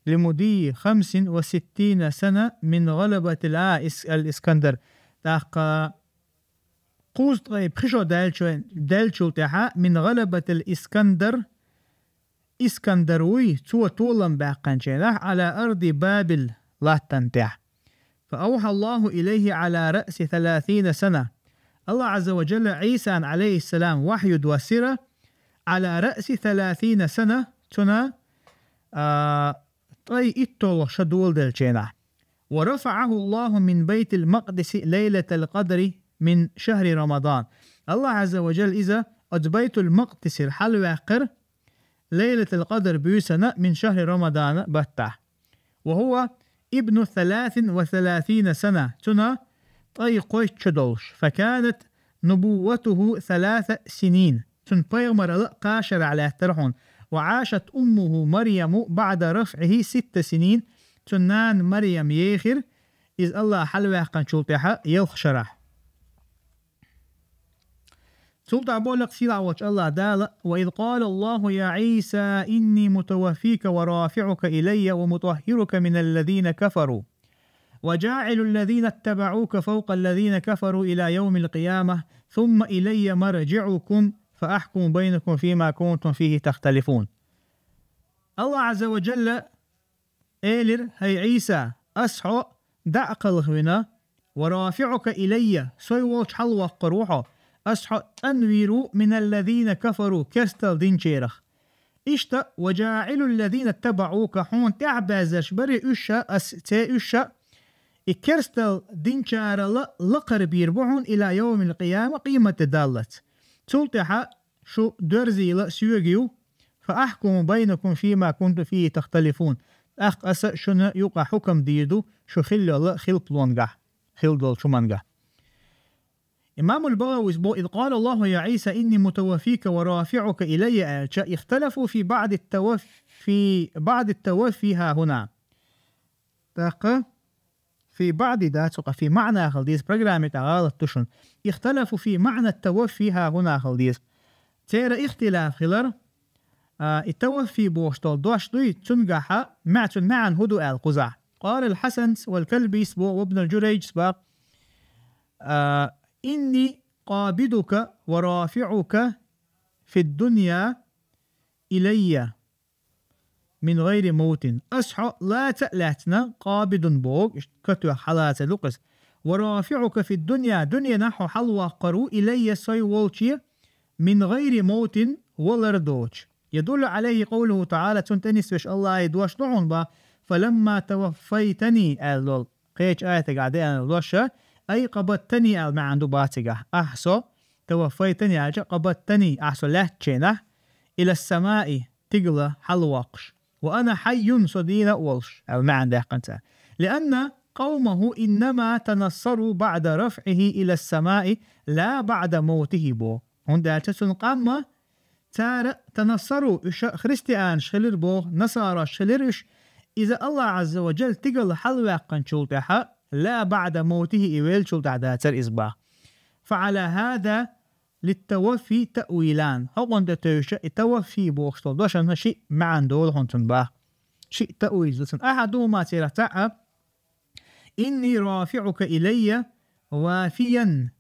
لمضي خمس وستين سنة من غلبة الع-, الإسكندر. ТӀаккха кхузткъе пхи шо даьлча-, даьллачул тӀаьхьа من غلبة الإسكندر, Искандар вуй, цо толам баьккхинчу хенахь على أرض بابل латтана тӀехь. فأوحى الله إليه على رأس ثلاثين سنة. АллахӀ Ӏазза ва Джалла Ӏийсан, Ӏалайхиссалам, вахью доссира على رأس ثلاثين سنة, цунна, а, ткъе итталгӀа шо доладеллачу хенахь. ورفعه الله من بيت المقدس ليلة القدر من شهر رمضان. АллахӀ Ӏазза ва Джалла иза оцу Байтул-Макъдисера хьалаваьккхира Лайлатул-Къадр буьйсанна من شهر رمضان баттахь. وهو ابن ثلاث وثلاثين سنة, цунна ткъе кхойтта шо долуш. فكانت نبوته ثلاث سنين. Цуьнан пайхамаралла кхаа шарахь лаьттара хьуна. وعاشت أمه مريم بعد رفعه ست سنين. Цуьнан нана Марьям ехира, иза АллахӀ хьалаваьккхинчул тӀаьхьа ялх шарахь. Цул тӀаьхьа боху сийлахь волчу АллахӀ Дала: وإذ قال الله يا عيسى إني متوفيك ورافعك إلي ومطهرك من الذين كفروا وجاعل الذين اتبعوك فوق الذين كفروا إلى يوم القيامة ثم إلي مرجعكم فأحكم بينكم فيما كنتم فيه تختلفون. АллахӀ Ӏазза ва Джалла элира: «ХӀай Ӏийса, ас хьо дӀа а кхалхавина, ва рафиӀука илаййа, сой волчу хьалаваккхар ву хьо, ас хьо тӀанвийр ву миналлазина кафару, керстал динчерах. Иштта, ва жаӀилуллазина ттабаӀука, хьуна тӀаьхьабаьззарш барий уьш а, ас ца уьш а, и керстал динчаралла лакхара бийр бу хьуна ила йовмил къияма, къематде даллалц. Цул тӀаьхьа шу доьрзийла соьга ю, фа ахькуму байнакум фима кунтум фийхи тахталифун. ТӀаккха аса шуна юкъахь хьукам дийр ду, шу хилла йолу хилпалонгахь, хилла долчу хӀумангахь». Имамул БагӀавис боху: «Из къала Аллаху я Ӏийса, инни мутаваффика ва рафиӀука илаййа», аьлча, ихталафу фи баъди таваффи, баъди таваффи хьахуна. ТӀаккха фи баъди дац хӀокху, фи маъна хила деза, программе тӀехь гӀалат ду шуна. Ихталафу фи маъна таваффи хьахуна хила деза. Церан ихтилаф хилар, а, и таваффи бохуш долу дош дуй, цуьнгахьа, маьӀ-, цуьнан маьӀна хӀун ду аьлла кхузахь. Къала ал-Хьасанс вал Калбис боху ва Ибн ал-Журайджис боху, а, инни къабидука ва рафиӀука фид дунья илаййа мин гӀайри мавтин. Ас хьо лаца а лаьцна, къабидун боху, иштта катоьхна хьалацар ду-кх иза. Ва рафиӀука фид дунья, дуьненахь хьо хьалаваккхар ву илаййа, сой волче, мин гӀайри мавтин, валар доцуш. Ядуллу Ӏалайхи къовлуху таӀала, цунна тӀе нисвеш АллахӀан дош ду хьуна боху: «Фаламма таваффайтани», аьлла долу. Кхечу аятагахь деана дош а, ай къабадтани аьлла маьӀна ду боху цигахь. Ахь со, таваффайтани аьлча, къабадтани, ахь со лаьцначу хенахь, илас-самаи, стигала хьалавоккхуш. Ва ана хьаййун, со дийна а волуш, аьлла маьӀна даьккхина цара. Лианна къавмаху иннама танассару баъда рафӀихи илас-самаи ла баъда мавтихи боху. ХӀунда аьлча цуьнан къам а, цара танассару, уьш а христианаш хилира боху, насараш хилира уьш, иза АллахӀ Ӏазза ва Джалла стигала хьалаваьккхинчул тӀаьхьа, ла баъда мавтихи, и веллачул тӀаьхьа дацара иза боху. Фа Ӏала хӀаза литтаваффи таъвилан. Хьо гӀунда тевжа и таваффи бохуш долу дошан шиъ маьӀна долу хьуна цунна боху. Шиъ таъвил ду цунна. Ахьадухума, церах цхьаъ а: «Инни рафиӀука илаййа вафиян».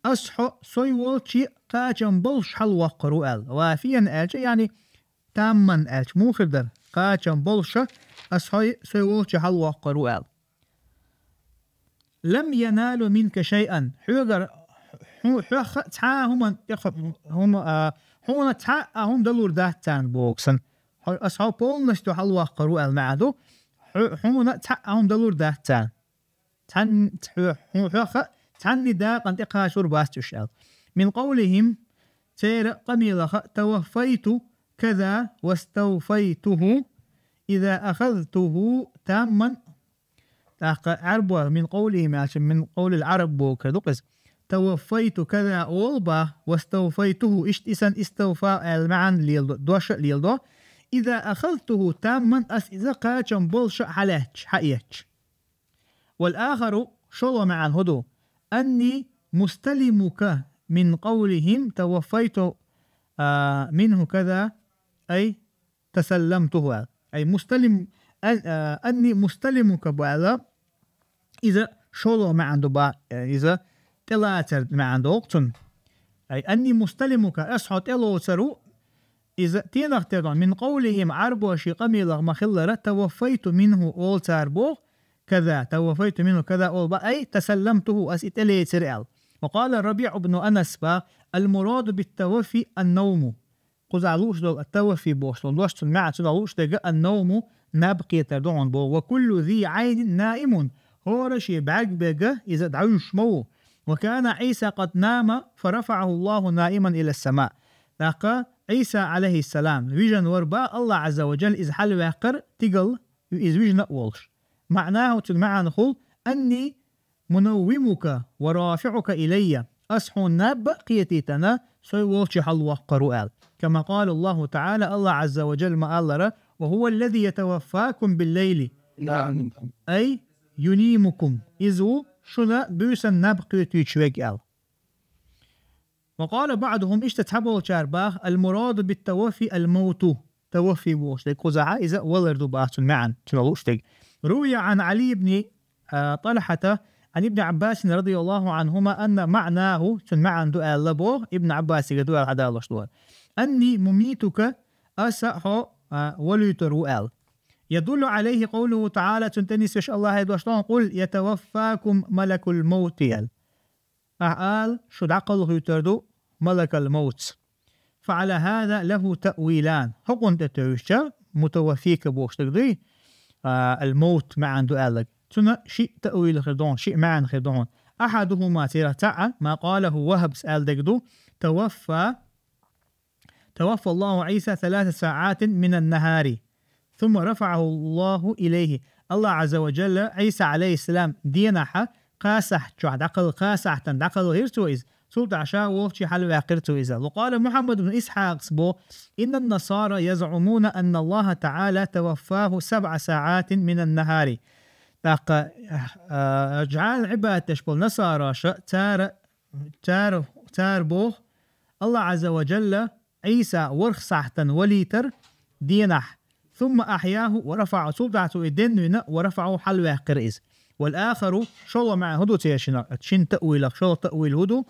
Ас хьо сой волче кхачам болуш хьалавоккхур ву аьлла. Вафиян аьлча, яъни тамман аьлча, муха хир дара? кхачам болуша, ас хьо сой волчу хьалвоккхур ву аьлла. لم ينالوا منك شيئا. Хьоьгара, хьо-, хьох цхьа а хӀуман тӀе-, хӀума, а, хьуна цхьа а хӀума далур дац царна боху сан. Хьо-, ас хьо полностью хьалвоккхур ву аьлла маьӀна ду. Хьо-, хьуна цхьа а хӀума далур дац царна. Цхьан-, хьо-, хьо-, хьоха цхьанна дакъана тӀекхачур бац уьш аьлла. من قولهم, церан къамелаха, توفيت كذا واستوفيته إذا أخذته تاما. ТӀаккха Ӏарбо, من قولهم аьлча, من قول العرب бохург ду-кх иза. توفيت كذا олу бах, واستوفيته, иштта и сан истовфа аьлла маьӀна леладо, дош а леладо. إذا أخذته تاما, ас иза кхачам болуша хьалаьцча, хьаэцча. والآخر, шолгӀа маьӀна хӀун ду? أني مستلمك من قولهم توفيت, а, منه كذا, أي تسلمته аьлла. أي مستلم, а, а, أني مستلمك бу аьлла, иза шолгӀа маьӀна ду бах, э, иза тӀелацар маьӀна догӀу цунна. أي أني مستلمك, ас хьо тӀелоцур ву, иза тенах тера ду, من قولهم, Ӏарбоши къамелах ма-хиллара, توفيت منه олу цара боху, كذا, توفيت منه كذا олу бах, أي تسلمته, ас и тӀелецира аьлла. وقال الربيع بن أنس бах: المراد بالتوفي النوم. Кхузахь лууш долу ат-таваффи бохуш долу дош, цунна маьӀна, цунах лууш дерг النوم, наб кхетар ду хьуна боху. وكل ذي عين نائم, хӀора шен бӀаьрг берг иза дӀавуьйш ма ву. وكان عيسى قد نام فرفعه الله نائما إلى السماء. ТӀаккха Ӏийса, Ӏалайхиссалам, вижина вара бах, АллахӀ Ӏазза ва Джалла иза хьалаваьккхира тигала, иза вижина а волуш. معناه, цуьнан маьӀна хуьлу: أني منومك ورافعك إلي. Ас хьуна наб а кхетийтина, сой волчу хьалвоккхур ву аьлла. كما قال الله تعالى, АллахӀ Ӏазза ва Джалла ма-аллара: وهو الذي يتوفاكم بالليل, أي ينيمكم. Иза ву шуна буьйсанна наб кхетуьйтуш верг аьлла. وقال بعضهم, иштта цхьаболчара бах: المراد بالتوفي الموت. Таваффи бохуш дерг кхузахь иза валар ду бах цуьнан маьӀна, цунах лууш дерг. روي عن علي بن, а, طلحة عن ابن عباس رضي الله عنهما أن معناه, цуьнан маьӀна ду аьлла боху, Ибн Ӏаббасига ду аьлла хьадалош ду. أني مميتك, аса хьо, а, валуьйтур ву аьлла. يدل عليه قوله تعالى, цунна тӀе нисвеш АллахӀан дош ду: قل يتوفاكم ملك الموت аьлла. Ахьа ала, шу дӀакхалхуьйтур ду малакал мовтца. فعلى هذا له تأويلان. ХӀокхунна тӀе тевжча, мутаваффика бохуш дерг дуй, а, ал-мовт маьӀна ду аьлларг. Цуьнан шиъ таъвил хир ду хьуна, шиъ маьӀна хир ду хьуна. أحدهما, церах цхьаъ, ما قاله وهب, аьлла дерг ду: توفى توفى الله عيسى ثلاث ساعات من النهار، ثم رفعه الله إليه. АллахӀ Ӏазза ва Джалла Ӏийса, Ӏалайхиссалам, денахь кхаа сахьт чохь дӀакхал-, кхаа сахьтана дӀакхалхира цо иза, цул тӀаьхьа ша волчу хьалаваьккхира цо иза. وقال محمد بن إسحاق боху: إن النصارى يزعمون أن الله تعالى توفاه سبع ساعات من النهار. ТӀаккха, а, жӀала Ӏибадат деш болу насараша, цара, цара, цара боху, АллахӀ Ӏазза ва Джалла Ӏийса ворхӀ сахьтана валийтар денахь. ثم أحياه ورفعه, цул тӀаьхьа цо и денна вина, ورفعه, хьалаваьккхира иза. والآخر, шолгӀа маьӀна хӀун ду церан шина, шина таъвилах, шолгӀа таъвил хӀун ду?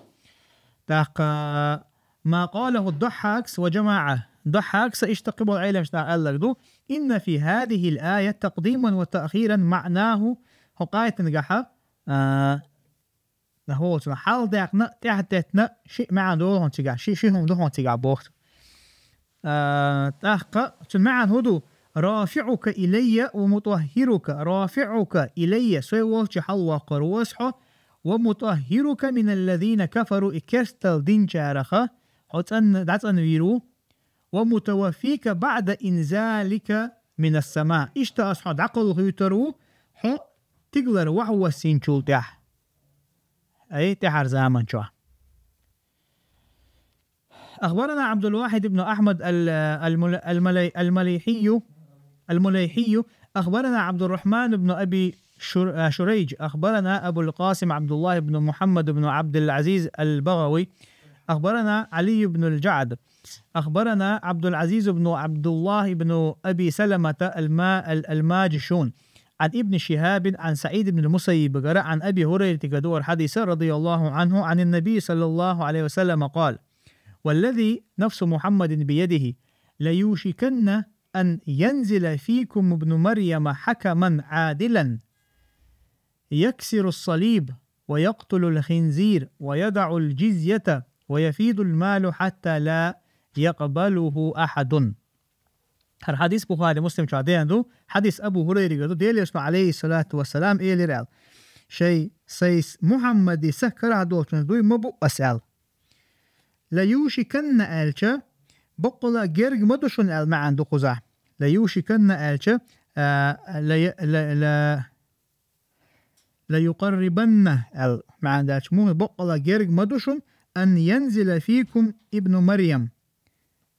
ТӀаккха, ما قاله الضحاك وجماعة. Дохьакса иштта кхин болу Ӏеламнаха аьлларг ду: إن في هذه الآية تقديما وتأخيرا معناه, хӀокху аятангахьа, а, нахула цунах хьалдаьккхина, тӀаьхьатеттина шиъ маьӀна долу хьуна цигахь, ши, ши хӀума ду хьуна цигахь боху. А, тӀаккха цуьнан маьӀна хӀун ду? رافعك إلي ومطهرك, رافعك إلي, сой волчу хьалвоккхур ву ас хьо, ومطهرك من الذين كفروا, и керстал динчараха хьо цӀанна, дӀацӀанвийр ву, ومتوفيك بعد إنزالك من السماء. Иштта ас хьо дӀакхалхуьйтур ву, хьо тигалара охьавоссийначул тӀаьхьа. Ай, тӀаьхьара заман чохь. أخبرنا عبد الواحد بن أحمد ال-، المل-، الملي-، المليحي، المليحي، أخبرنا عبد الرحمن بن أبي شر-، شريج، أخبرنا أبو القاسم عبد الله بن محمد بن عبد العزيز البغوي، أخبرنا علي بن الجعد، أخبرنا عبد العزيز بن عبد الله بن أبي سلمة الما-، ال-، الماجشون، عن ابن شهاب عن سعيد بن المسيب، عن أبي هريرة، حديث رضي الله عنه عن النبي صلى الله عليه وسلم قال: والذي نفس محمد بيده ليوشكن أن ينزل فيكم ابن مريم حكما عادلا يكسر الصليب ويقتل الخنزير ويدع الجزية ويفيض المال حتى لا يقبله أحد. ХӀара хьадис Бухари, Муслим чу деана ду, хьадис Абу Хурайрагара ду, Делан Элчано, алейхи салату вассалам, элира аьлла: «Шоай, сайс Мухьаммади са карахь долчунца дуй ма бу ас», аьлла. «Ла юшиканна» аьлча, боккъала герга ма ду шуна аьлла маьӀна ду кхузахь. «Ла юшиканна» аьлча, а, ла я-, ла, ла, «ла юкъаррибанна» аьлла маьӀна даьлча, муха боккъала герга ма ду шуна, «ан янзила фикум ибну Марьям».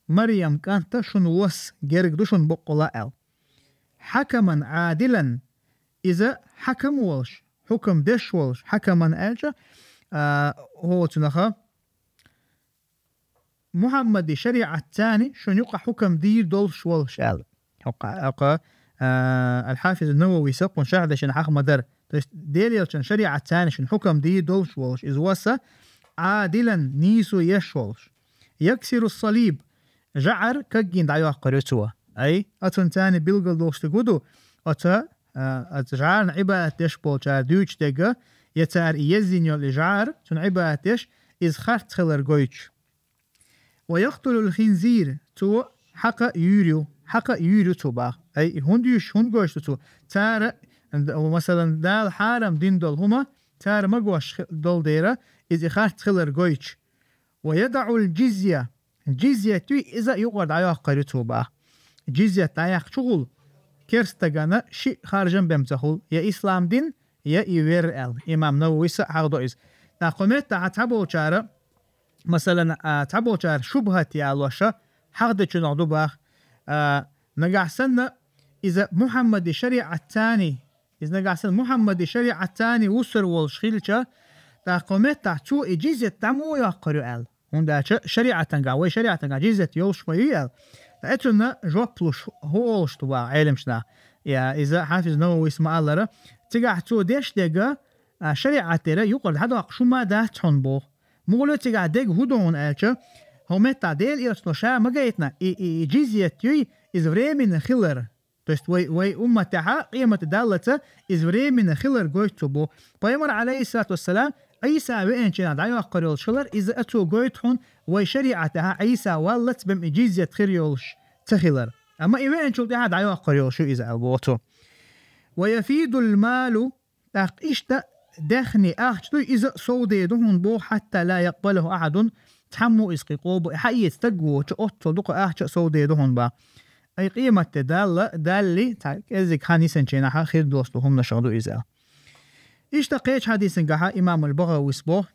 Марьям кӀанта шуна вос герга ду шуна боккъала аьлла. «Хьакаман Ӏадилан», иза хьакам волуш, хьукам деш волуш, хьакаман аьлча, а, хӀоцунаха, Мухьаммади шариӀатцани шуна юкъа хьукам дийр долуш волуш аьлла. ХӀокху, хӀокху, а, Аль-Хьафиз Нававис кхунна шархь дешина хьаха ма-дарра. То есть, Делан Элчан шариӀатцани шуна хьукам дийр долуш волуш, иза васа, Ӏадилан, нийсо еш волуш. Яксиру салиб, жӀар кагйина дӀайоккхур ю цо. Ай, оцунцани билгал долуш стаг ву ду, оца, а, оца жӀарна Ӏибадат деш болчара дуьйцуш дерг, я цара и езйина йолу и жӀар, цунна Ӏибадат деш, иза харц хилар гойтуш. «Ва яхтулул хинзир», цо хьакха юьйр ю, хьакха юьйр ю цо баха. Ай, хӀунда юьйш, хӀунда гойтуш ду цо? Цара, д-, масалан, Дала хьарам дина долу хӀума, цара магош хи-, долу дера, иза и харц хилар гойтуш. «Ва ядаӀул джизья», джизьят юй, иза юкъара дӀайоккхур ю цо баха. Джизьят дӀаяккхачухула керстагана шиъ харжам бен ца хуьлу, я ислам дин, я и вер аьлла. Имам Нававис а хьахдо иза. ТӀаккха кху меттахь цхьаболчара, масалан, а, цхьаболчара шубхат ялоша хьахдечунах ду баха, а, нагахь санна, иза Мухьаммади шариӀатцани, иза нагахь санна Мухьаммади шариӀатцани вуссур волуш хилча, тӀаккха кху меттахь цо и джизьят дӀа муха йоккхур ю аьлла. ХӀунда аьлча шариӀатангахь, вай шариӀатангахь джизьят йолуш ма ю аьлла. ТӀаккха цунна жоп луш, хӀун олуш ду баха Ӏеламнаха? Я, иза Хьафиз Нававис ма-аллара, цигахь цо деш дерг, а, шариӀат тӀера юкъара дӀадоккхуш хӀума дац хьуна боху. Муха ло цигахь дерг хӀун ду хьуна аьлча, хӀокху меттахь Делан Элчано ша ма гайтина, и, и, и джизьят юй, иза временно хилар. То есть вай, вай умматехьа къематде даллалц иза временно хилар гойту цо боху. Пайхамар, алейхиссалату вассалам, Ӏийса веанчу хенахь дӀайоккхур йолуш хилар, иза а цо гойту хьуна, вай шариӀатехьа Ӏийса валлалц бен и джизьят хир йолуш ца хилар. Амма и веанчул тӀаьхьа дӀайоккхур йолуш ю иза аьлла боху цо. «Ва яфидул малу», тӀаккха иштта даьхни, ахча дуй, иза а совдер ду хьуна боху, «хьатта ла якъбалаху ахьадун», цхьаммо иза кхин къоба-, хьаэца стаг воцуш, оццул дукха ахча а совдер ду хьуна баха. Ай къематде Далла, далли, цхьа кӀеззиг хан йисинчу хенахьа хир долуш долу хӀуманашах ду иза. Иштта кхечу хьадисангахьа имам аль-БагӀавис боху: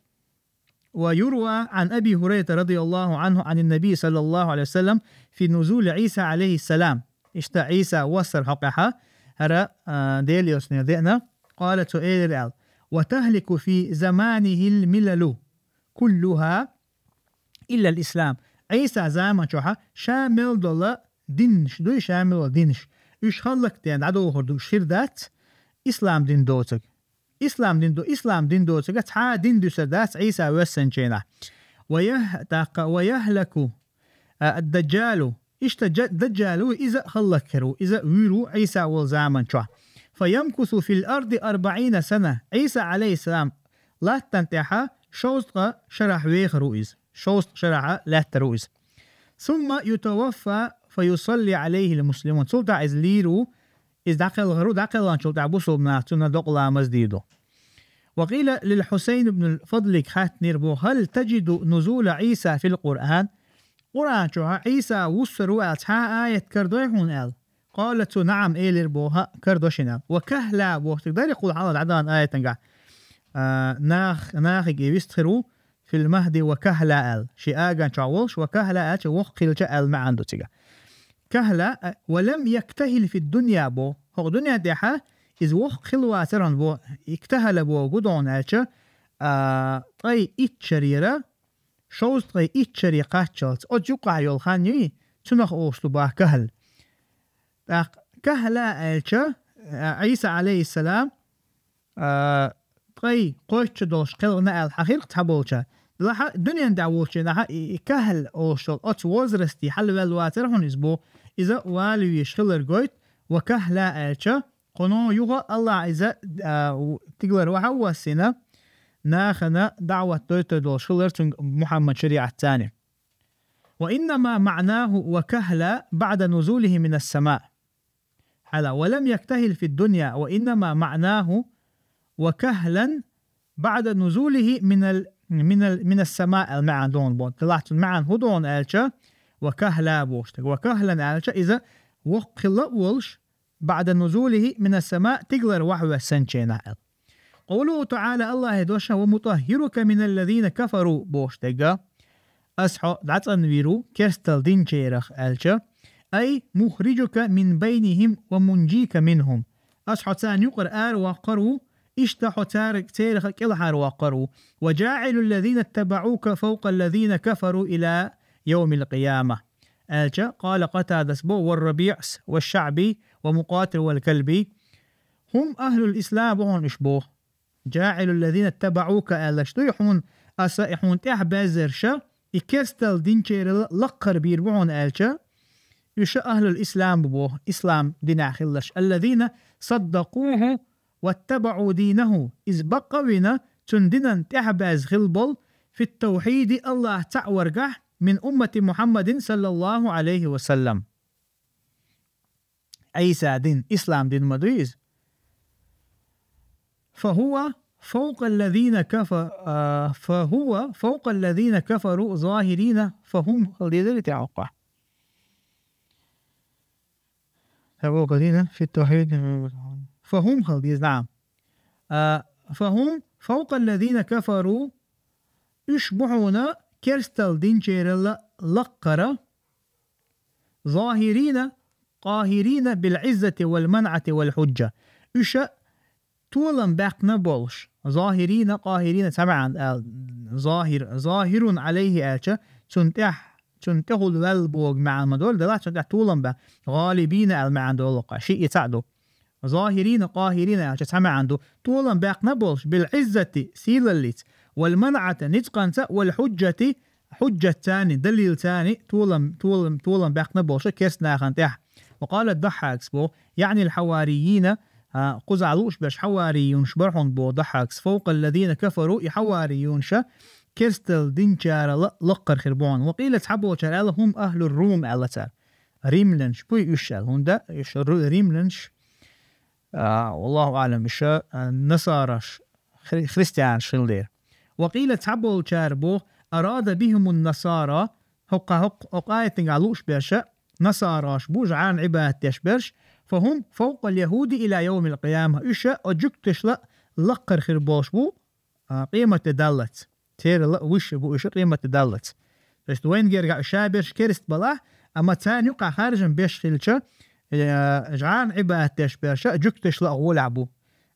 «Ва юрва ан Аби Хурайрата радияллаху анху ан ан-Наби саллаллаху алейхи ва саллам фи нузули Ӏийса алейхиссалам». Иштта Ӏийса вассар хьокъехьа, хӀара, а, Делан Элчанера деана, къала, цо элира аьлла: «Ва тахлику фи заманихил милалу куллуха илла аль-ислам». Ӏийса заман чохьа ша мел долу динаш дуй, ша мел долу динаш, уьш хӀаллакден дӀадохур ду, уьш хир дац ислам дин доцург. Ислам дин до-, ислам дин доцург цхьа а дин дуьсур дац Ӏийса воьссинчу хенахь. Ва яхь-, тӀаккха, ва яхьлаку, а, ад-Даджалу. Иштта Джа-, Даджал ву, иза а хӀаллакьхир ву, иза а вуьйр ву Ӏийса волу заман чохь. Фа ямкусу фил арди арбаӀина сана. Ӏийса, алейхиссалам, латтан тӀехьа шовзткъа шарахь вехар ву иза. Шовзткъа шарахьа лаьттар ву иза. Сумма ютаваффа фа юсалли алейхил муслимун. Цул тӀаьхьа иза лийр ву, иза дӀакхелхар ву, дӀакхелханчул тӀаьхьа бусулбанаш цунна докъа ламаз дийр ду. Ва къийла лил Хьусайн ибн аль-Фадлиг, хаьттинера боху: «Хьал таджиду нузула Ӏийса фил Къуръан?» Къуръан чохьа Ӏийса вуссур ву аьлла цхьа а аят карадой хьуна аьлла. Къала цо: «НаӀам», элира боху, хӀаъ, карадо шуна аьлла. «Ва кахьла», боху, стаг дарий кхул хьалха дӀадаьхна аятангахь. А, нах-, нахиг и вистхир ву, фил махди ва кахьла аьлла. Шен аган чохь волуш, ва кахьла аьлча, воккха хилча аьлла маьӀна ду цигахь. Кахьла, а, ва лам яктахил фид дунья бо. ХӀокху дуьнен тӀехьа иза воккха хилла вацара хьуна бо, иктахала бо гу догӀна аьлча, а, ткъе итт шарера, шовзткъе итт шаре кхаччалц. Оцу юккъахь йолу хан юй, цунах олуш ду боху кахьла. ТӀаккха кахьла аьлча, а, Ӏийса, алейхиссалам, а, ткъе кхойтта шо долуш кхелхина аьлла хьахийра цхьаболчара. Делахь дуьнен тӀехь волчу хенахьа и, и кахьла олуш йолу оцу возрасте хьалаваьлла вацара хьуна иза бо, иза валавеш хилар гойту, ва кахӀла аьлча, кхуно юха Аллахь иза, а, у-, тигалара вахьа а воссийна, нахана даӀват дойтур долуш хилар цуьнга Мухьаммад шариӀатца. وإنما معناه وكهلا بعد نزوله من السماء. هلا، ولم يكتهل في الدنيا، وإنما معناه وكهلا بعد نزوله من ال-، من ال-، من السماء аьлла маьӀна ду хьуна боху. Делахь цуьнан маьӀна хӀун ду хьуна аьлча, ва кахӀла бохуш дерг. Ва кахӀлан аьлча, иза воккха хилла а волуш, بعد نزوله من السماء, тигалара вахьа воьссинчу хенахь аьлла. قوله تعالى, Аллахьан дош: ومطهرك من الذين كفروا бохуш дерг. Ас хьо дӀацӀанвийр ву керстал динчарах аьлча, أي مخرجك من بينهم ومنجيك منهم. Ас хьо царна юкъара аравоккхур ву, иштта хьо цар-, царах кӀелхьарвоккхур ву. وجاعل الذين اتبعوك فوق الذين كفروا إلى يوم القيامة. Аьлча, قال قتادة боху, والربيع والشعبي ومقاتل والكلبي. هم أهل الإسلام бу хьуна уьш боху. جاعل الذين اتبعوك аьлларш дуй хьуна, аса и хьуна тӀаьхьабаьззарша, и керстал динчерала лаккхара бийр бу хьуна аьлча, уьш ахӀлул ислам бу боху, ислам динехь хилларш. الذين صدقوه واتبعوا دينه, иза бакъ а вина, цуьнан динан тӀаьхьабаьзза хилла болу, في التوحيد, Аллахь цхьаъ варгахь, من أمة محمد صلى الله عليه وسلم. Ӏийса дин, ислам дин ма дуй иза. فهو فوق الذين كف-، а, فهو فوق الذين كفروا ظاهرين فهم хила дезара тӀехь хӀокхо. فوق الذين في التوحيد فهم хила деза, наам. А, فهم فوق الذين كفروا, уьш бу хьуна керстал динчерала лаккхара, ظاهرين قاهرين بالعزة والمنعة والحجة. Уьш толам баьккхина болуш. ظاهرين قاهرين цхьа маьӀна аьлла, ظاهر, ظاهر عليه аьлча, цунна тӀехь, цунна тӀехула ваьлла боху маьӀна ма долу, делахь цунна тӀехь толам баьккхина. غالبين аьлла маьӀна долу кху, шиъ и цхьаъ ду. ظاهرين قاهرين аьлча цхьа маьӀна ду. Толам баьккхина болуш, بالعزة, сийлаллица, والمنعة, ницкъанца, والحجة, хьуджатца, далилца, толам, толам, толам баьккхина болуш, керст нахана тӀехь. وقال الضحاك боху, يعني الحواريين, а, кхузахь лууш берш хьавариюнаш бара хьуна боху Даххьакс. فوق الذين كفروا, и хьавариюнаша керстал динчарала лаккхара хир бу хьуна. وقيل, цхьаболчара аьлла, هم أهل الروم аьлла цара. Римлянаш буй уьш аьлла. ХӀунда уьш ру-, римлянаш, а, والله أعلم, уьш, а, насараш, хри-, христианаш хила дера. وقيل, цхьаболчара боху, أراد بهم النصارى, хӀокху, хӀокху, хӀокху аятагахь лууш берша, насараш бу, жӀарна Ӏибадат деш берш, فهم فوق اليهود إلى يوم القيامة, уьш а жуьгташла лаккхара хир болуш бу, а, къематде даллац. Церала а вуьш бу уьш къематде даллац. То есть вайна гергахь уьш а берш керст балахь, амма царна юкъахь харжам беш хилча, э, жӀарна Ӏибадат деш берша а жуьгташла а гӀолехь бу.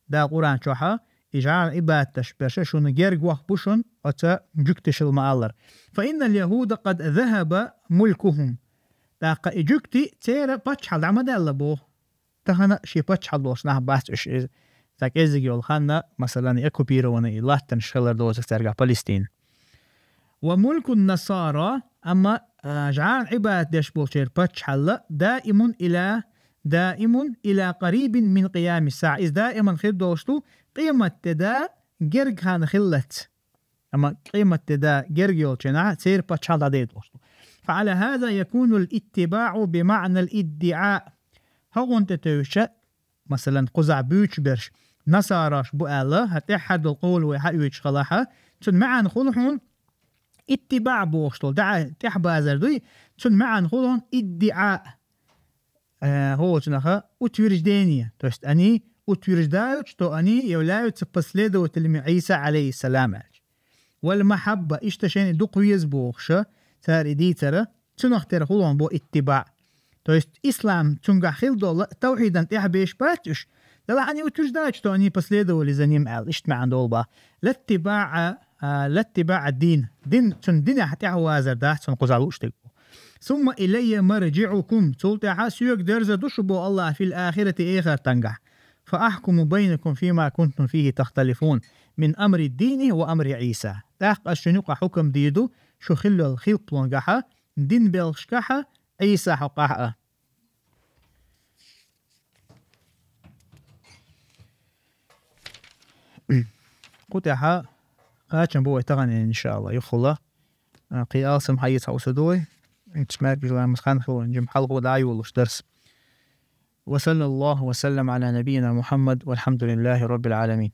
Дала Къуръан чохьа, и жӀарна Ӏибадат деш берша шуна герга воккха бу шуна, оцу жуьгташла ма-аллара. فإن اليهود قد ذهب ملكهم. ТӀаккха и жуьгти церан паччахьалла дӀа ма даьлла боху. Тахана шен паччахьалла долуш нах бац уьш иза. Цхьа кӀеззиг йолу ханна, масалан, и оккупированный и латтанаш хилар доцург цаьргахь Палестина. وملك النصارى, амма, а, жӀарна Ӏибадат деш болчеран паччахьалла, دائم إلى، دائم إلى قريب من قيام الساعة. Иза даиман хир долуш ду, къематде да герга хан хиллалц. Амма къематде да герга йолчу хенахь церан паччахьалла дӀадайта долуш ду. فعلى هذا يكون الاتباع بمعنى الادعاء. ХӀокхунна тӀе тевжча, масалан, кхузахь буьйцуш берш насараш бу аьлла, хӀан тӀаьххьара долу къовла вай хьаоьцуш хилахь, цуьнан маьӀна хуьлу хьуна иттибаӀ бохуш долу, дӀа-, тӀаьхьабазар дуй, цуьнан маьӀна хуьлу хьуна иддиӀа. Э, хӀокхуьнах утверждение, то есть они утверждают, что они являются последователями Ӏийса, алейхиссалам, аьлча. Вал махьабба, иштта шайна дукха веза бохуша, цара и дийцара, цунах тера хуьлу хьуна боху иттибаӀ. То есть ислам цуьнгахь хила долу, тавхьидан тӀаьхьабеш бац уьш. Делахь они утверждают, что они последовали за ним аьлла, иштта маьӀна долу боху. Латтибаъа, а, латтибаъа дин. Дин, цуьнан динехь тӀаьхьавазар дац, цунна кхузахь лууш дерг бу. Сумма илайя маржиъукум. Цул тӀаьхьа соьга дерзар ду шу боху Аллах фил ахирати эхартангахь. Фа ахкуму байнакум фима кунтум фихи тахталифун. Мин амри дини ва амри Ӏийса. ТӀаккха ас шуна юкъа хьукам дийр ду, шу хиллал хилпалонгахьа, дин белхашкахьа, Ӏийса хьокъахьа. Кху тӀехьа кхачам бу вай тахана, иншааллах, юххула. А, кхы алсам хьаэца хьаусу ду вай. Инчмар гила масхан хилла, жим хьалхо дӀайолуш дарс. وصلى الله وسلم على نبينا محمد والحمد لله رب العالمين.